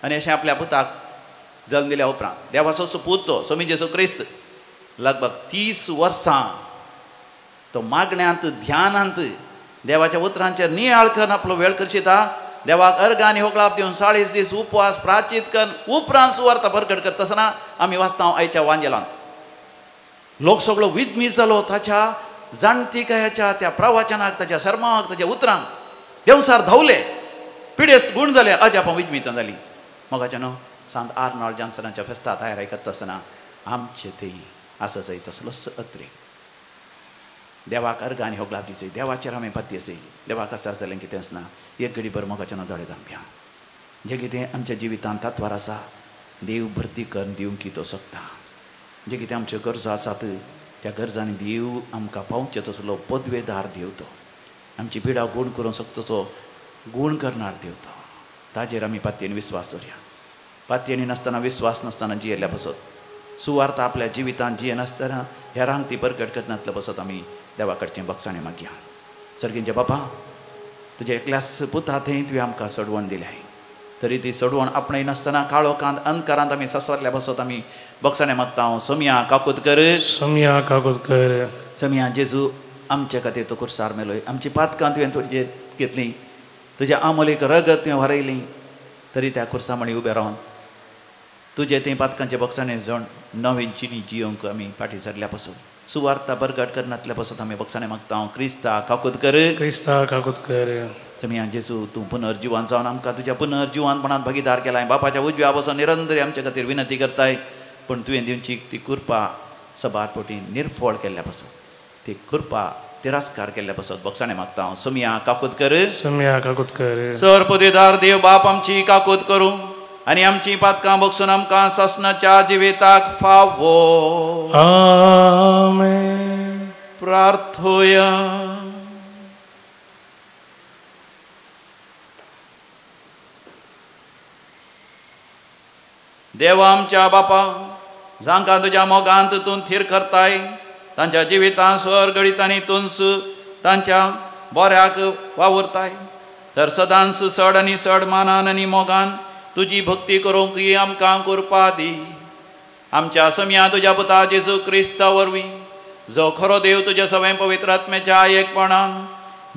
आनी अशें आपल्या पुताक जल्म दिल्या उपरांत देवाचो सुपूत तो स्वामी जेजू क्रिस्त लगभग 30 वर्सां तो मागण्यांत ध्यानांत देवाच्या उतरांचेर नियाळ करून आपलो वेळ करशिता. देवाक अर्घ आनी होगळाप दिवन 40 दीस उपवास प्राचीत करून उपरांत सुवार्ता परगट करता आसतना आमी वाचता आयच्या वांजेलान लोक सगळो विस्मीत जालो ताच्या जाणतिकायाच्या त्या प्रवचनाक, ताच्या शर्माक, ताच्या उतरांक. देवसार धांवले, पिडेस्त गूण जाले, अजापां विस्मीत जाली. मोगाचें न्हू सांत आर्नॉल्ड जॉन्सनाच्या फेस्ता तयारी करता आसतना आमचे थंय आसा जाय तसलोच अत्रे देवाक अर्घ आनी होगळाप दिसय. देवाचेर आमी पातयेसय. देवाक आसा जालें कितेंच ना. एक घडीभर मोगाचें न्हू दोळे धांपया. जें कितें आमच्या जिवितांत तात्वार आसा देव भरती करून दिवंक तो शकता. जें कितें आमच्यो गरजो आसात त्या गरजांनी देव आमकां पावचे तसलो पदवेदार देव तो. आमची पिडा गूण करूंक शकता तो गूण करणार देव तो. ताजेर आमी पातयेन विस्वास दवरया. पातयेनी नासतना विस्वास नासतना जियेल्ल्या पसत सुवार्थ आपल्या जिवितांत जियेनासतना हेरांक ती परगट करनातल्या पसत आमी देवा कडचें बक्षाणें मागया. सर्गींचे बापा तुज्या एकल्याच पुता थंय तुवें आमकां सोडवण दिल्याय तरी ती सोडवण आपणायनासतना काळोखांत अंधकारांत आमी ससरल्या बसत आमी बक्षाणें मागता. सोमया काकूत कर, सोमया काकूत कर. सोमया जेजू आमचे खातीर तूं कुर्सार मेलोय. आमची पातकां तुवें तुजे घेतलीं, तुज्या आमोलीक रगत तुवें व्हरयली, तरी त्या कुर्सा मणी उबें रावन तुजे थंय पातकांचे बक्षाणे जण नवीन जिणी जियोंक आमी फाटीं सरल्या पासून सुवार्ता बरगट करनातल्या पासून आमी बक्षाणे मागता. क्रिस्ता काकूत कर, क्रिस्ता काकूत कर. समिया जेजू तूं पुनर्जिवान जावन आमकां तुज्या पुनर्जिवानपणांत भागीदार केलाय. बापाच्या उजव्या बसून निरंतर आमचे खातीर विनंती करताय. पूण तुवें दिवची ती कृपा सबार पोटी निर्फळ केल्ल्या पासून, ती कृपा तिरस्कार केल्ल्या पासून बक्षाणे मागता हांव. समिया काकूत कर, समिया काकूत कर. सर पदेदार देव बाप आमची काकूत करूं आनी आमची पातकां बक्षून आमकां सासणाच्या जिविताक फावो. आमेन. प्रार्थोया. देवा आमच्या बापा, जांकां तुज्या मोगांत तूं थीर करताय तांच्या जिवितांत स्वर आनी तूंच तांच्या बऱ्याक वावुरताय. तर सदांच सड आनी सड मानान आनी मोगान तुजी भक्ती करूंक ही आमकां कृपा दी. आमच्या समया तुज्या पुता जेजू क्रिस्ता वरवीं, जो खरो देव तुज्या सगळ्या पवित्र आत्म्याच्या एकपणान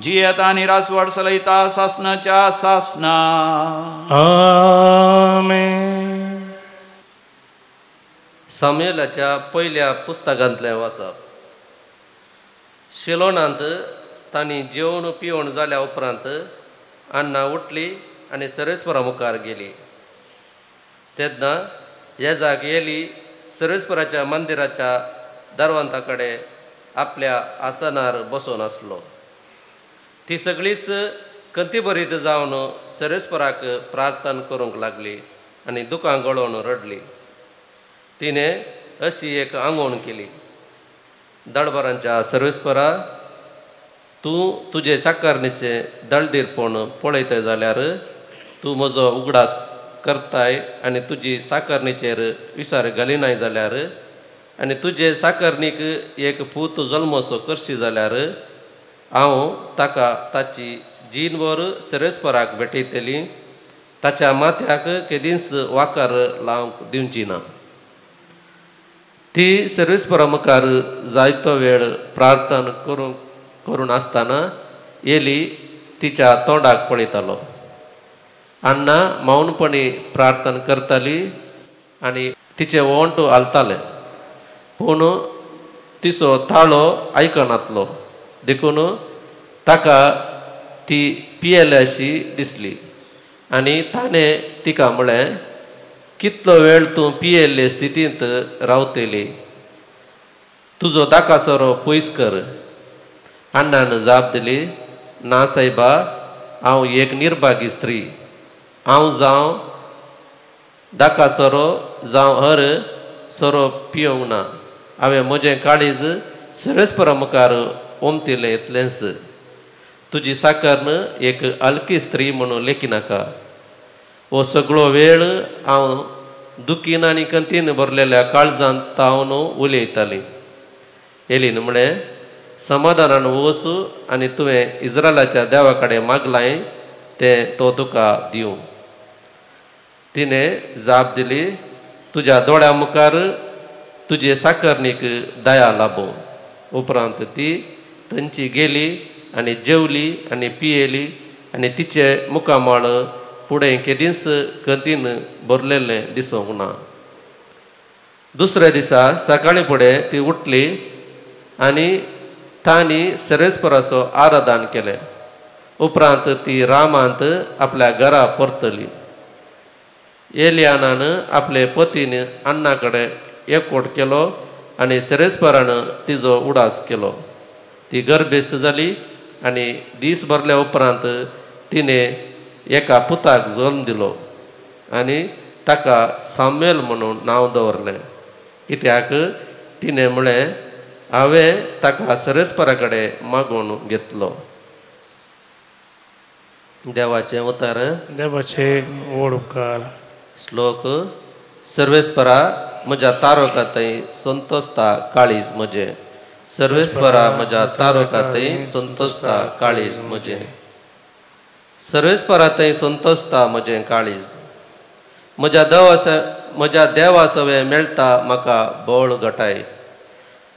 जियेता आनी रासवड चलयता सासनाच्या सासना. आमेन. सामुएलाच्या पयल्या पुस्तकांतलें वाचप. शिलोनांत तांणी जेवण पिवण जाल्या उपरांत अन्ना उठली आनी सर्वेस्परा मुखार गेली. तेन्ना येजाक येली सर्वेस्पराच्या मंदिराच्या दरवंता कडेन आपल्या आसनार बसून आसलो. ती सगळीच कंतीभरीत जावन सर्वेस्पराक प्रार्थना करूंक लागली आनी दुकां गळोवन रडली. तिणें अशी एक आंगवण केली, दळबरांच्या सर्वेस्परा, तूं तुजे चाकरणीचें दळदीरपण पळयतय जाल्यार तूं म्हजो उगडास करताय आनी तुजी साकरणीचेर विचार घालिनाय जाल्यार आनी तुजे साकरणीक एक पूत जल्मसो करशी जाल्यार हांव ताका ताची जीणभर सर्वेस्पराक भेटयतली, ताच्या माथ्याक केदींच वाकर लावंक दिवची ना. ती सर्वेस्परा मुखार जायतो वेळ प्रार्थना करून आसतना एली तिच्या तोंडाक पळयतालो. अण्णा मौनपणी प्रार्थना करताली आनी तिचे ओंठ हालताले, पूण तिचो ताळो आयकनातलो. देखून ताका ती पियेल्या अशी दिसली आनी ताणें तिका म्हळें, कितलो वेळ तूं पियेल्ले स्थितींत रावतली? तुजो दाकासरो पयस कर. अण्णान जाप दिली, ना सायबा, हांव एक निर्भागी स्त्री. हांव जावं दाकासरो जावं हर सोरो पिवंक ना. हांवें म्हजें काळीज सर्वेस्परा मुखार ओमतिलें इतलेंच. तुजी साकरण एक हलकी स्त्री म्हणून लेखिनाका. हो सगळो वेळ हांव दुखीन आनी कंतीन भरलेल्या काळजांत तावन उलयताली. एलीन म्हळें, समाधानान वच आनी तुवें इस्रायलाच्या देवा कडेन मागलां तें तो तुका दिवं. तिणें जाप दिली, तुज्या दोळ्या मुखार तुजे साकरणीक दया लाबो. उपरांत ती थंयची गेली आनी जेवली आनी पियेली आनी तिचे मुखामळ फुडें केदींच कंतीन भरलेलें दिसूंक ना. दुसऱ्या दिसा सकाळीं फुडें ती उठली आनी तांणी सर्वेस्पराचो आराधन केलें. उपरांत ती रामांत आपल्या घरा परतली. एलियानान आपले पतीन अण्णा कडेन एकवट केलो आनी सर्वेस्परान तिजो उडास केलो. ती गर्भेस्त जाली आनी दीस भरल्या उपरांत तिणें एका पुताक जल्म दिलो आनी ताका सामुएल म्हणून नांव दवरलें. कित्याक तिणें म्हळें, हांवें ताका सर्वेस्परा कडेन मागून घेतलो. देवाचें उतर. देवाचे व्हड उपकार. श्लोक. सर्वेस्परा म्हज्या तारोका थंय संतोषता काळीज म्हजें. सर्वेस्परा म्हज्या तारोका थंय संतोषता काळीज म्हजें. सर्वेस्परा थंय संतोषता म्हजें काळीज. म्हज्या देवा सवें मेळटा म्हाका बळ घटाय.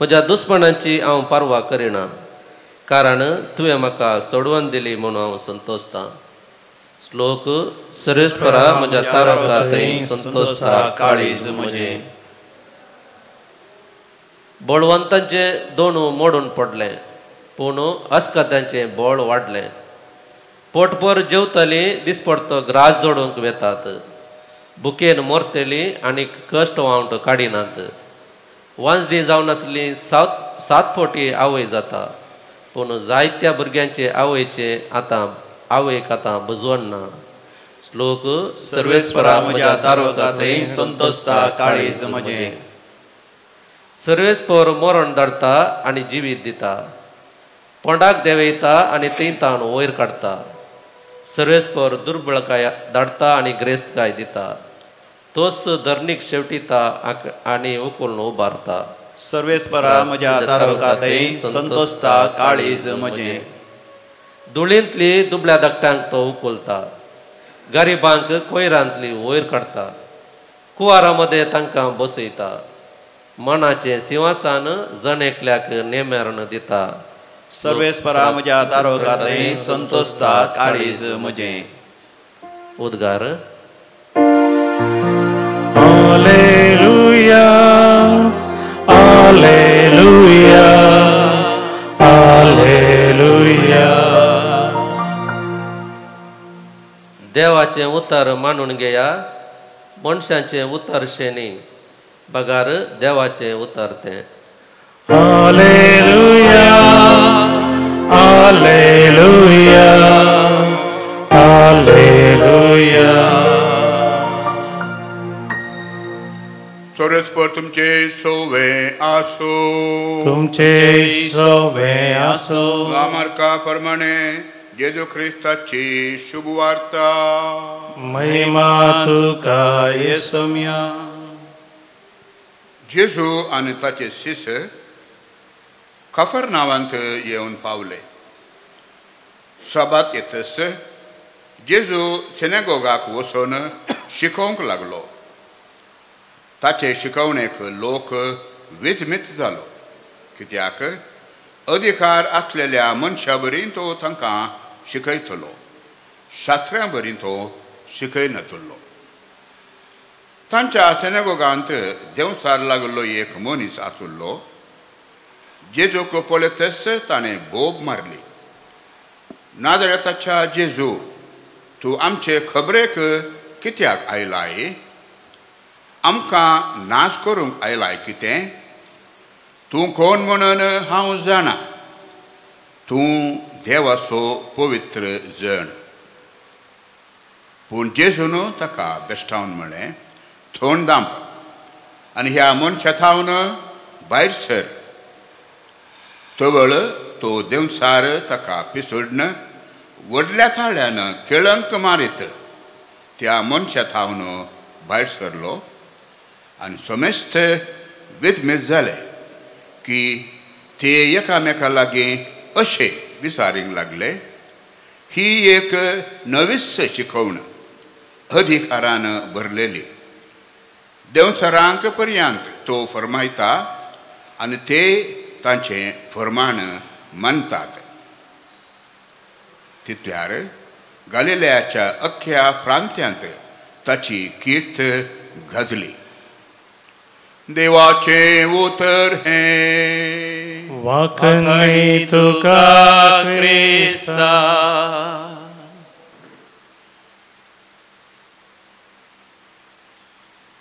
म्हज्या दुस्मणांची हांव पर्वा करिना, कारण तुवें म्हाका सोडवून दिली म्हणून हांव संतोषता. श्लोक सर्वेस्परा म्हज्या तारका थंय संतोषता काळीज म्हजें. बळवंतांचे दोणू मोडून पडलें पूण अस्कत्यांचें बळ वाडलें. पोटभर जेवतली दिसपडतो ग्रास जोडूंक वेतात. भुकेन मोरतली आनी कश्ट वावंट काडिनात. वांजडी जावन आसली सात फावटी आवय जाता पूण जायत्या भुरग्यांचे आवयचे आतां आवयक आतां बुजवण ना. श्लोक सर्वेस्परा म्हज्या तारका थंय संतोषता काळीज म्हजें. सर्वेस्पर मरण धाडटा आनी जिवीत दिता. पोंडाक देंवयता आनी थंय ताण वयर काडटा. सर्वेस्पर दुर्बळकाय धाडटा आनी ग्रेस्तकाय दिता. तोच धरणीक शेवटिता आनी उखलून उबारता. सर्वेस्परा म्हज्या तारका थंय संतोषता काळीज म्हजें. धुळींतली दुबळ्या धाकट्यांक तो उखलता. गरिबांक कोयरांतली वयर काडटा. कुवारां मदें तांकां बसयता. मनाचें सिंहासन जण एकल्याक नेमेरण दिता. सर्वेस्परा म्हज्या तारका थंय संतोषता काळीज म्हजें. उद्गार. Hallelujah, hallelujah, hallelujah. देवाचें उतर मानून घेया, मनशाचें उतर शेनी बगार देवाचें उतर तें. Hallelujah, hallelujah, hallelujah. सर्वेस्पर तुमचे सोवे आसो. तुमचे सोवे आसो. मार्का प्रमाणे जेजू ख्रिस्ताची शुभवार्ता. महिमा तुका येसम्या. जेजू आनी ताचे शिष्य कफरनावांत येवन पावले. सबात येतच जेजू सिनेगोगाक वचून शिकोवंक लागलो. ताचे शिकवणेक लोक विजमीत जालो कित्याक अधिकार आसलेल्या मनशा बरी तो तांकां शिकयतलो, शास्त्र्यां बरी तो शिकयनातलो. तांच्या सिनेगोगांत देंवचार लागलो एक मनीस आसलो. जेजूक पळयतच ताणें बोब मारली, नाजारेताच्या जेजू, तूं आमचे खबरेक कित्याक आयलाय? आमकां नाश करूंक आयलाय कितें? तूं कोण म्हणून हांव जाणा, तूं देवाचो पवित्र जण. पूण जेजून ताका बेश्टावन म्हळें, थोंड दांप आनी ह्या मनशा थावन भायर सर. तवळ तो देंवचार ताका पिसोडन व्हडल्या थाळ्यान केळंक मारीत त्या मनशा थावन भायर सरलो आनी समेस्त विजमीत जाले की ते एकामेका लागीं अशें विचारींक लागले, ही एक नवीच शिकवण अधिकारान भरलेली. देंवचारांक पर्यंत तो फरमायता आनी ते तांचें फरमाण मानतात. तितल्यार गालिलयाच्या अख्ख्या प्रांत्यांत ताची कीर्त गाजली. देवाचें उतर हें. वाखणी तुका क्रिस्ता.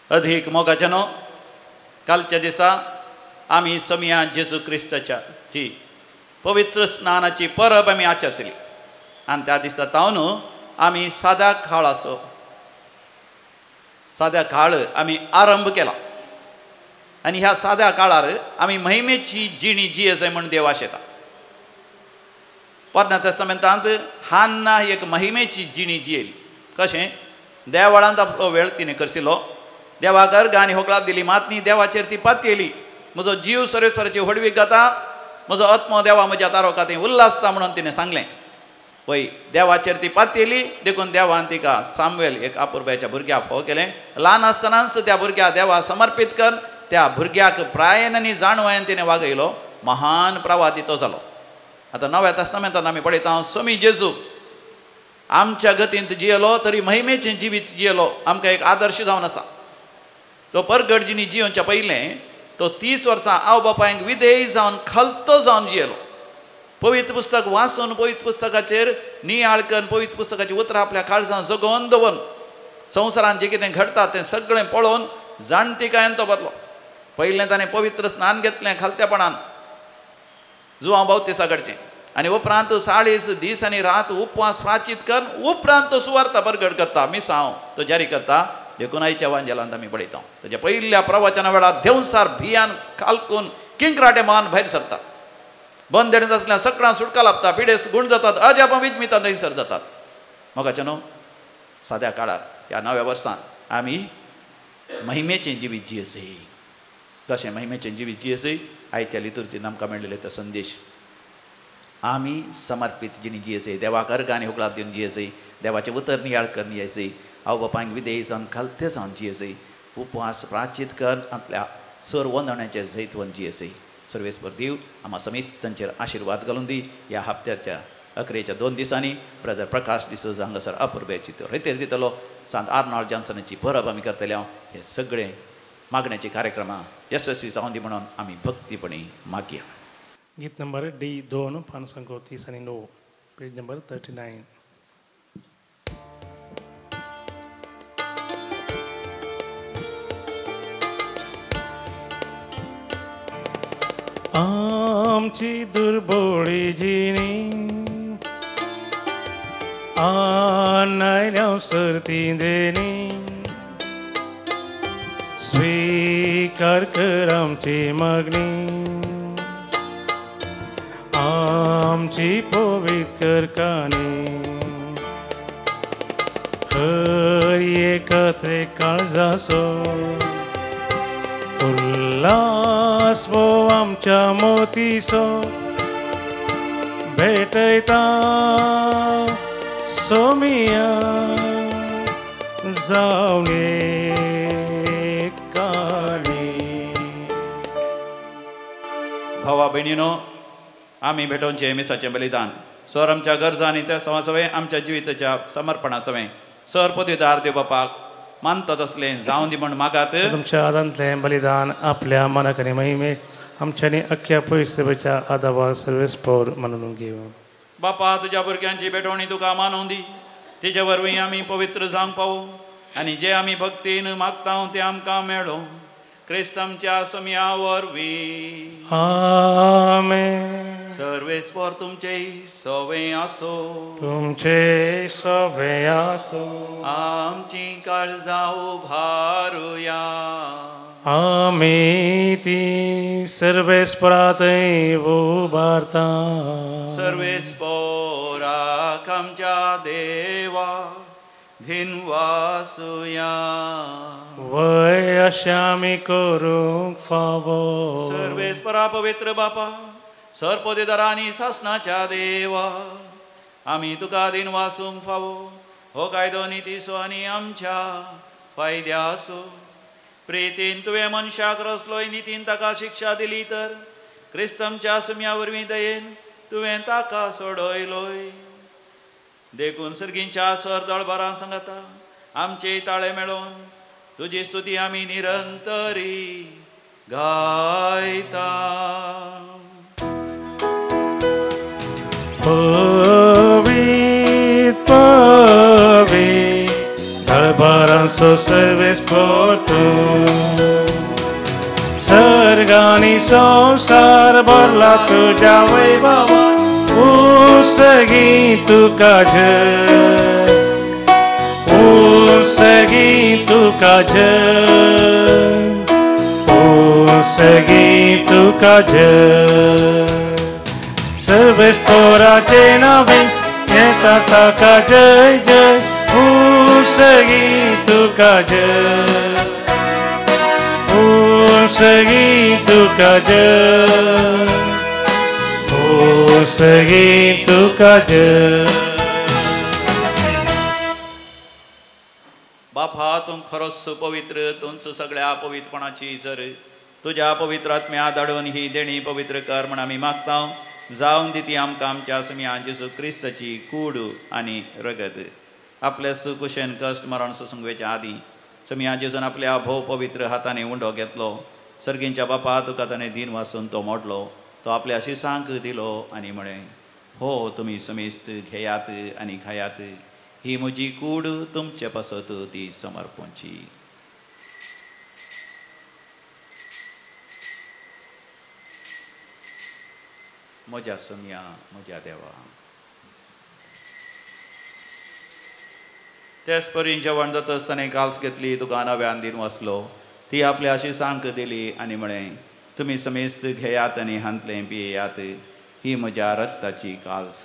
अधिक मोगाच्यानो, कालच्या दिसा आमी समया जेजू क्रिस्ताच्या जी पवित्र स्नानाची परब आमी आचरली आनी त्या दिसा तावन आमी साद्या काळाचो साद्या काळ आमी आरंभ केला आनी ह्या साद्या काळार आमी महिमेची जिणी जी आसा म्हूण देव आशेता. पोरण्या तेस्तामेंतांत हान्ना एक महिमेची जिणी जियेली. कशें? देवळांत आपलो वेळ तिणें करशिलो, देवाक अर्घ आनी होकलाप दिली मातनी देवाचेर ती पातयेली. म्हजो जीव सर्वेस्वराची व्हडवीक गाता, म्हजो आत्मो देवा म्हज्या तारोका थंय उल्हासता म्हणून तिणें सांगलें. वय देवाचेर ती पातयेली देखून देवान तिका सामुएल एक आपुरबायच्या भुरग्याक फोव केलें. ल्हान आसतनाच त्या भुरग्याक देवा समर्पीत कर त्या भुरग्याक प्रायेन आनी जाणवायेन तिणें वागयलो, महान प्रवादी तो जालो. आतां नव्या तेस्तामेंतांत आमी पळयता समी जेजू आमच्या गतींत जियेलो तरी महिमेचें जिवीत जियेलो, आमकां एक आदर्श जावन आसा. तो परगट जिणी जियोवच्या पयलें तो 30 वर्सां आवय बापायक विधेय जावन खालतो जावन जियेलो. पवित्र पुस्तक वाचून, पवित्र पुस्तकाचेर नियाळ करून, पवित्र पुस्तकाची उतरां आपल्या काळजान जगोवन दवरून संवसारान जें कितें घडटा तें सगळें पळोवन जाणतिकायेन तो बरलो. पयलें ताणें पवित्र स्नान घेतलें खालत्यापणान जुवांव बावतिसा घडचें आनी उपरांत 40 दीस आनी रात उपवास प्राचीत करून उपरांत तो सुवार्ता परगट करता, मिसांव तो जारी करता. देखून आयच्या वांजेलांत आमी पळयता ताच्या पयल्या प्रवचना वेळार देंवसार भियान कालकून किंक्राटे मान भायर सरता, बंद देणीत आसल्यार सगळ्यां सुटका लाभता, पिडेस्त गूण जातात, अजापां विजमितां थंयसर जातात. मोगाचे न्हू, साद्या काळार ह्या नव्या वर्सांत आमी महिमेचें जिवीत जियेसय. कशें महिमेचें जिवीत जियेसय? आयच्या लितुर्जीन आमकां मेळिल्ले तो संदेश. आमी समर्पीत जिणी जियेसय, देवाक अर्घ आनी हुकलाप दिवन जियेसय, देवाचें उतर नियाळ करून जियेसय, आवय बापायक विधेय जावन खालते जावन जियेसय, उपवास प्राचीत करून आपल्या सर वंदण्याचें जैतवन जियेसय. सर्वेस्पर देव आमा समेस्तांचेर आशिर्वाद घालून दी. ह्या हप्त्याच्या अकरेच्या 2 दिसांनी ब्रदर प्रकाश डिसोजा हांगासर अपुरबायेची तो रेतेर दितलो. सांत आर्नॉल्ड जॉन्सनाची परब आमी करतले. हे सगळे मागण्याचे कार्यक्रमां यशस्वी जावन दी म्हणून आमी भक्तीपणी मागया. गीत नंबर D2 530 आणि 9, पेज नंबर 39. आमची दुर्बोळी जिणी आनायल्या सर्ती देणी, स्वीकार कर आमची मागणी, आमची पवित्र काणी. हर एकत्रे काळजासो उल्हास वो आमच्या मोतीसो, भेटयता सोमिया जावणे काणी. भावा भयणीनो, आमी भेटोवचें मिसाचें बलिदान सर आमच्या गरजा आनी त्या सवासवें आमच्या जिविताच्या समर्पणा सवें सर पदवीदार देव बापाक मानतात असलें जावन दी म्हण मागात. तुमच्या आदांतलें बलिदान आपल्या मनाक आनी महिमेक आमच्यांनी अख्ख्या पयसुच्या आदावा सर्वेस्पोर म्हणून घेवं. बापा, तुज्या भुरग्यांची भेटवणी तुका मानून दी, तिचे वरवीं आमी पवित्र जावंक पावो आनी जे आमी भक्तीन मागता तें आमकां मेळो. क्रिस्त आमच्या सोम्या वरवीं. आमेन. सर्वेस्पोर तुमचे सवे आसो, तुमचे सवे आसो. आमची काळजां उभारुया, आमी ती सर्वेस्परातय उबारता. सर्वेस्पोराक आमच्या देवा धिनवासुया, वय अशें आमी करूंक फावो. सर्वेस्परा पवित्र बापा, सरपदेदारांनी सासनाच्या देवा, आमी तुका दिनवासूंक फावो. हो कायदो नितीसो आनी आमच्या फायद्यासो. प्रेतीन तुवें मनशाक रचलो, नितीन ताका शिक्षा दिली तर क्रिस्त आमच्या सुम्या वरवीं दयेन तुवें ताका सोडयलोय. देखून सर्गींच्या सर दळबारां सांगता आमचे ताळे मेळोवन तुजी स्तुती आमी निरंतरी गायता. पवित्र पवित्र दळबारांचो सर्वेस्पोर तूं, सर्ग आनी संवसार भरला तुज्या वैभवान. उसगी तुका जय, उसगी तुका जय, उसगी तुका जय. सर्वेस्पोराचे नावे येता ताका जय जय, उसगी तुका जय, उसगी तुका जय, उसगी तुका जय. बापा, तूं खरोच पवित्र, तूंच सगळ्या पवित्रपणाची सर. तुज्या पवित्र आत्म्या धाडून ही देणी पवित्र कर म्हण आमी मागता. जावन दी ती आमकां आमच्या समिया जेजू क्रिस्ताची कूड आनी रगत. आपल्या सुकुशेन कश्ट मरण सोसूंक वेच्या आदीं समिया जेजून आपल्या भोव पवित्र हातांनी उंडो घेतलो. सर्गींच्या बापा तुका ताणें दिन वासून तो मोडलो. तो आपल्या शिसांक दिलो आनी म्हळें, हो तुमी समेस्त घेयात आनी खायात, ही म्हजी कूड तुमचे पासत ती समर्पणची. म्हज्या सोम्या, म्हज्या देवा. तेच परी जेवण जाता आसतना काल्स घेतली, तुका नव्यान दिन वाचलो, ती आपल्या शिसांक दिली आनी म्हळें, तुमी समेस्त घेयात आनी हांतलें पियेयात, ही म्हज्या रक्ताची काल्स,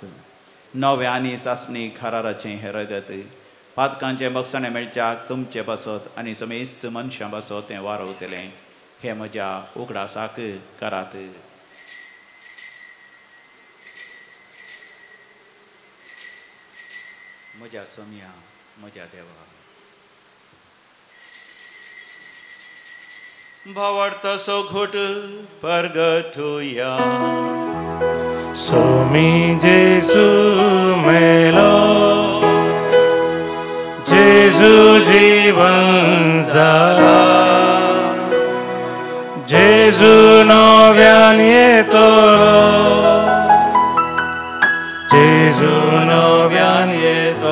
नव्या आनी सासणी खराराचें हें रगत, पातकांचें बक्षाणें मेळच्याक तुमचे पासत आनी समेस्त मनशां पासत तें वारवतलें, हें म्हज्या उगडासाक करात. म्हज्या सोम्या, म्हज्या देवा. भावार्थाचो घोट परगटुया. सोमी जेजू मेलो, जेजू जीवन जाला, जेजू नव्यान येतलो, जेजू नव्यान येतलो.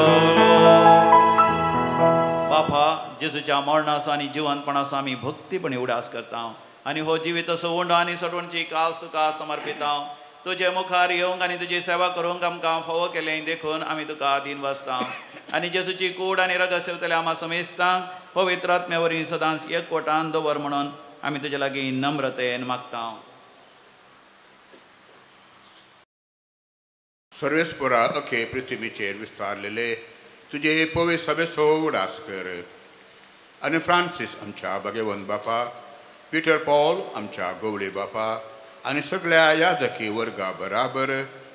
बापा, जेजूच्या मरणाचो आनी जिवनपणाचो आमी भक्तीपणी उडास करता आनी हो जिवीत असो उंडो आनी सटवणची काल सुखा समर्पिता. तुजे मुखार येवंक आनी तुजी सेवा करूंक आमकां फावो केलें देखून आमी तुका दीन वाचता आनी जेजूची कूड आनी रगत सेवतले आमा समेस्तांक पवित्र आत्म्या वरवीं सदांच एकवटान दवर म्हणून आमी तुजे लागीं नम्रतेन मागता. सर्वेस्परा अखे पृथ्वीचेर विस्तारलेले तुजे पवित्र सभेचो उडास कर आनी फ्रांसीस आमच्या भगवंत बापा, पिटर पॉल आमच्या गवळी बापा आनी सगळ्या याजकी वर्गा बराबर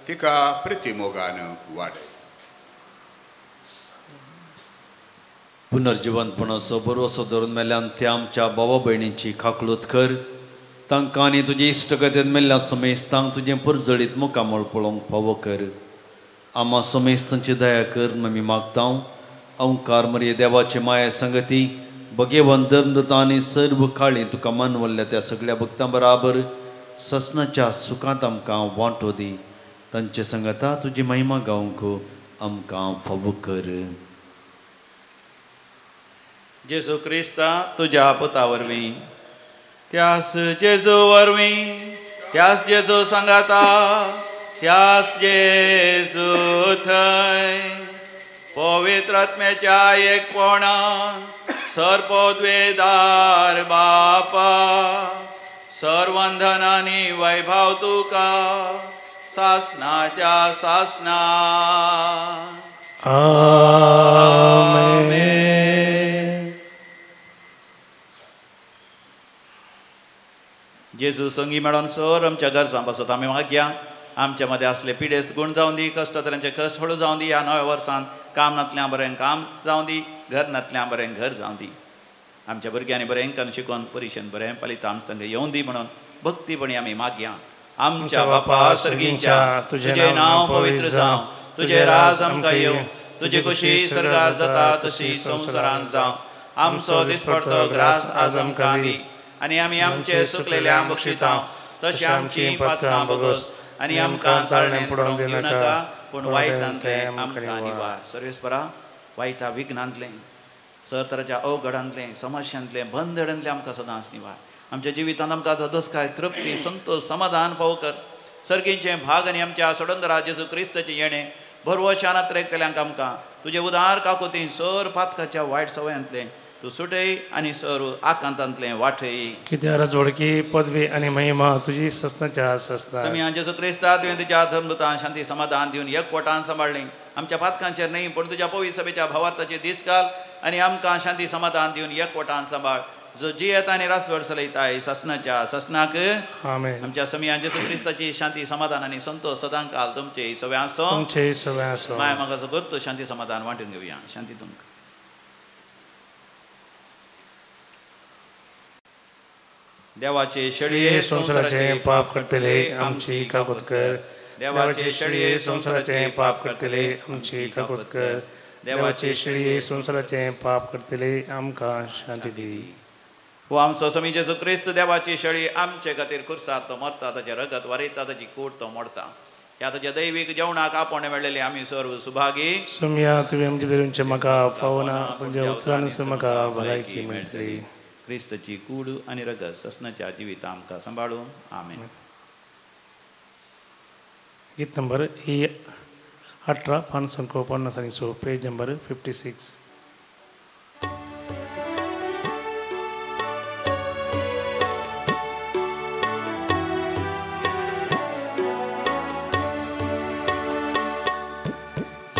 तिका प्रतिमोगान वाडय. पुनर्जिवंतपणाचो भरवसो धरून मेल्यान त्या आमच्या बाबा भयणींची खाकलूत कर. तांकां आनी तुजे इश्टगतेन मेल्ल्या समेस्तांक तुजें परजळीत मुखामळ पळोवंक फावो कर. आमा समेस्तांची दया कर आमी मागता. अंकार मरये देवाचे माया संगती भगेवन धर्मदूतां आनी सर्व काळी तुका मानवल्ल्या त्या सगळ्या भक्तां बराबर ससनाच्या सुखांत आमकां वांटो दी. तांचे संगता तुजी महिमा गावंक आमकां फावो कर. जेजू क्रिस्ता तुज्या पुता वरवीं, त्यास जेजू वरवीं, त्यास जेजू सांगाता, त्यास जेजू थंय पवित्र आत्म्याच्या एकपणान सर्वोद्वेदार बापा, सर्वंधन आनी वैभव तुका सासनाच्या सासना. आमेन. जेजू संगी मेळोन सर आमच्या गरजां पासत आमी मागया. आमच्या मदें आसले पिडेस्त गुण जावन दी, कश्टांतल्यांचे कश्ट हळू जावन दी. ह्या नव्या वर्सान काम नातल्या बरें काम जावन दी, घर नातल्या बरें घर जावन दी. आमच्या भुरग्यांनी बरें करून शिकोवन परिशेन बरें फलितांश तांकां येवन दी म्हणून भक्तीपणी आमी मागया. आमच्या बापा सर्गींच्या, तुजें नांव पवित्र जावं, तुजें राज आमकां येवं, तुजी खुशी सर्गार जाता तशी संवसारांत जावं. आमचो दिसपडतो ग्रास आज आमकां दी आनी आमी आमचे सुकलेल्या बक्षिता तशें आमची पातकां बगस आनी आमकां ताळणें पडोवंक दिवं नाका, पूण वायटांतलें आमकां निवार. सर्वेस्परा, वायटा विघ्नांतलें, सरतराच्या अवघडांतलें, समस्यांतलें, बंधडांतलें आमकां सदांच निवार. आमच्या जिवितांत आमकां धदस्काय, तृप्ती, संतोष, समाधान फावो कर. सर्गींचें भाग आनी आमच्या सोडंदरा जेजू क्रिस्ताचें येणें भरवशान अत्रेकतल्यांक आमकां तुजें उदार काकुतीन सर पातकाच्या वायट सवयांतलें तूं सुटय आनी सर आकांतांतलें वाटय. कित्याक जोडकी पदवी आनी महिमा तुजी ससनाच्या ससना. समिया जेजू क्रिस्ता, तुवें तुज्या धर्मदूतान शांती समाधान दिवन एकवटान सांबाळ्ळें. आमच्या पातकांचेर न्हय पूण तुज्या पवित्र सभेच्या भावार्थाचे दीस घाल आनी आमकां शांती समाधान दिवन एकवटान सांबाळ, जो जियेता आनी रासवड चलयताय ससनाच्या ससनाक. आमेन. आमच्या समिया जेजू क्रिस्ताची शांती समाधान आनी संतोष सदां काल तुमचे सगळ्यां आसो, तुमचे सगळ्यां आसो. माया म्हाका करतो शांती समाधान वांटून घेवया. शांती तुमकां. देवाचे शेळये संवसाराचे पाप करतले आमची काकूत कर. देवाचे शेळये संवसाराचें पाप करतले आमची काकूत कर. देवाचे शेळये संवसाराचें पाप करतले आमकां शांती दी. हो आमचो स्वामी जेजू क्रिस्त देवाची शेळी आमचे खातीर खुर्सार तो मरता, ताचें रगत वारयता, ताची कूड तो मोडता. ह्या ताच्या दैवीक जेवणाक आपण मेळ्ळेले आमी सर्व सुभागी. सोम्या तुवें आमचे भितर म्हाका फावना, पूण ज्या उतरान म्हाका भलायकी मेळटली. क्रिस्तची कूड आनी रगत ससनाच्या जिविता आमकां सांबाळूं. आमेन. गीत नंबर ही 18 550 आनी 6, पेज नंबर 56.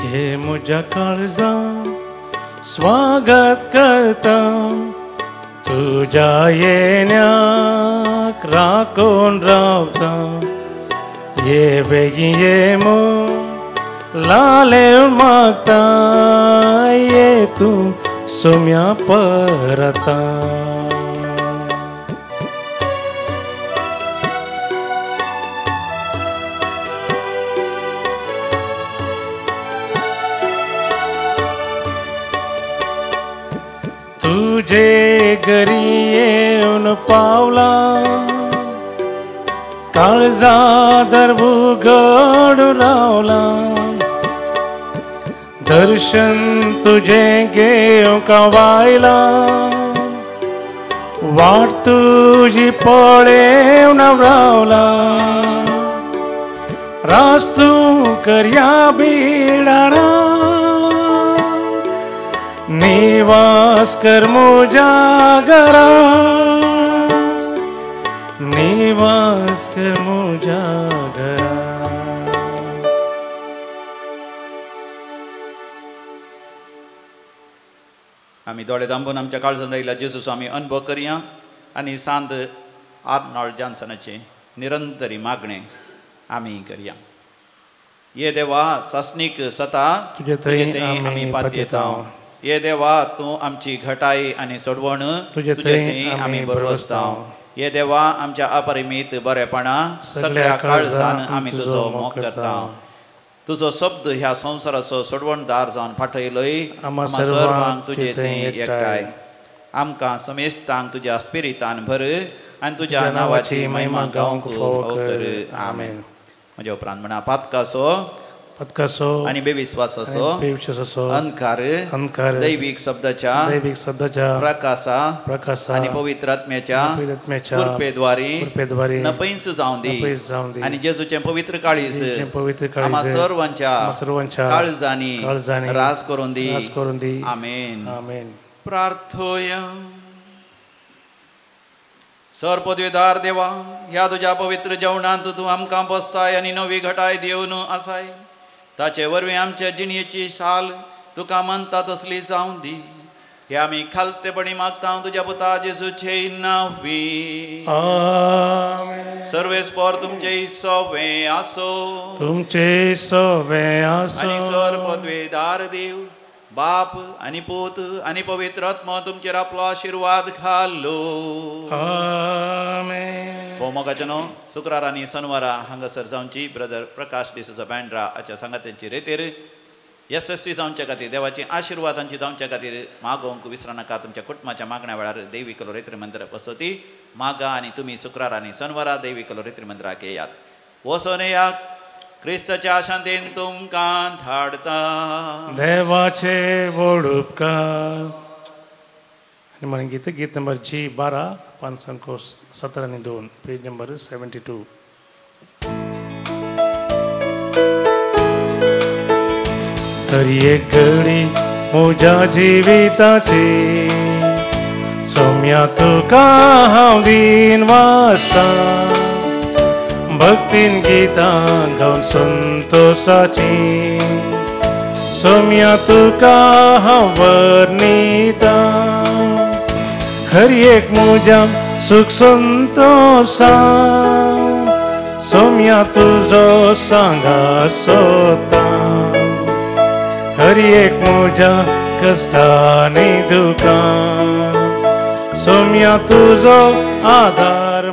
हे म्हज्या काळजा स्वागत करता, तुज्या येण्याक राखून रावता. ये बेगीन ये म्हूण लालेवन मागता, ये तूं सोम्या परता. तुझे घरी येवन पावला, काळजा दर उगड रावला. दर्शन तुझे घेवंक आयला, वाट तुजी पळेवन रावला. रास तूं करया बिडारा, निवास कर म्हज्या घरा, निवास कर म्हज्या घरा. आमी दोळे दांबून आमच्या काळजांत आयिल्ल्या जेजूचो आमी अनुभव करया आनी सांत आर्नॉल्ड जॉन्सनाचें निरंतरी मागणें आमी करया. ये देवा सासणीक सता तुजे थंय आमी पातयेता. ये देवा तूं आमची घटाय आनी सोडवण, तुजे थंय आमी भरवसता. ये देवा आमच्या अपरिमीत बरेपणा सगळ्या काळजान आमी तुजो मोग करता. तुजो शब्द ह्या संवसाराचो सोडवणदार जावन फाटयलोय आमा सर्वांक तुजे थंय एकठांय. आमकां समेस्तांक तुज्या स्पिरितान भर आनी तुज्या नांवाची महिमा गावंक फावो कर. आमेन. म्हज्या उपरांत म्हणा, पातकाचो पत्कासो आनी बेविस्वासाचो अंधकार अंधकार दैवीक शब्दाच्या प्रकाशा प्रकाशा आनी पवित्र आत्म्याच्या कृपेद्वारी नपैस जावं दी आनी जेजूचें पवित्र काळीज आम्हा सर्वांच्या काळजांनी रास करून दी. आमेन. आमेन. प्रार्थोया. सर पदवीदार देवा, ह्या तुज्या पवित्र जेवणांत तूं आमकां बसताय आनी नवी घटाय दिवन आसाय. ताचे वरवीं आमच्या जिणेची शाल तुका मानता तसली जावं दी. हे आमी खालतेपणी मागता तुज्या पुता जेजूचे नांवी. आमेन. सर्वेस्पर तुमचे सोवे आसो, तुमचे सोवे आसो. आनी सर पदवीदार देव बाप आनी पूत आनी पवित्र आत्मा तुमचेर आपलो आशिर्वाद घालो. आमेन. भोवमोगाचे न्हू शुक्रार आनी शनिवारा हांगासर जावची ब्रदर प्रकाश डिसोजा बँड्रा हाच्या सांगात्यांची रेतीर येसस्वी जावच्या खातीर देवाची आशिर्वाद हांची जावच्या खातीर मागोवंक विसरनाका. तुमच्या कुटुंबाच्या मागण्या वेळार देवी कलोरेत्री मंदिर बसोती मागा आनी तुमी शुक्रार आनी शनिवारा देवी कलोरेत्री मंदिराक येयात. वचोन येयात, क्रिस्ताच्या शांतीन तुमकां धाडता. देवाचे व्हड उपकार. आनी म्हणून गीत गीत नंबर जी 12 517 आनी 2, पेज नंबर 72. तरी एक घडी म्हज्या जिविताची सोम्या तुका हांव दीन वाचता, भक्तीन गीतां गावन संतोषाची सोम्या तुका हांव वर्णिता. हर एक म्हज्या सुख संतोषा सोम्या तुजो सांगा सोता. हर एक म्हज्या कश्टांनी दुकां सोम्या तुजो आदार.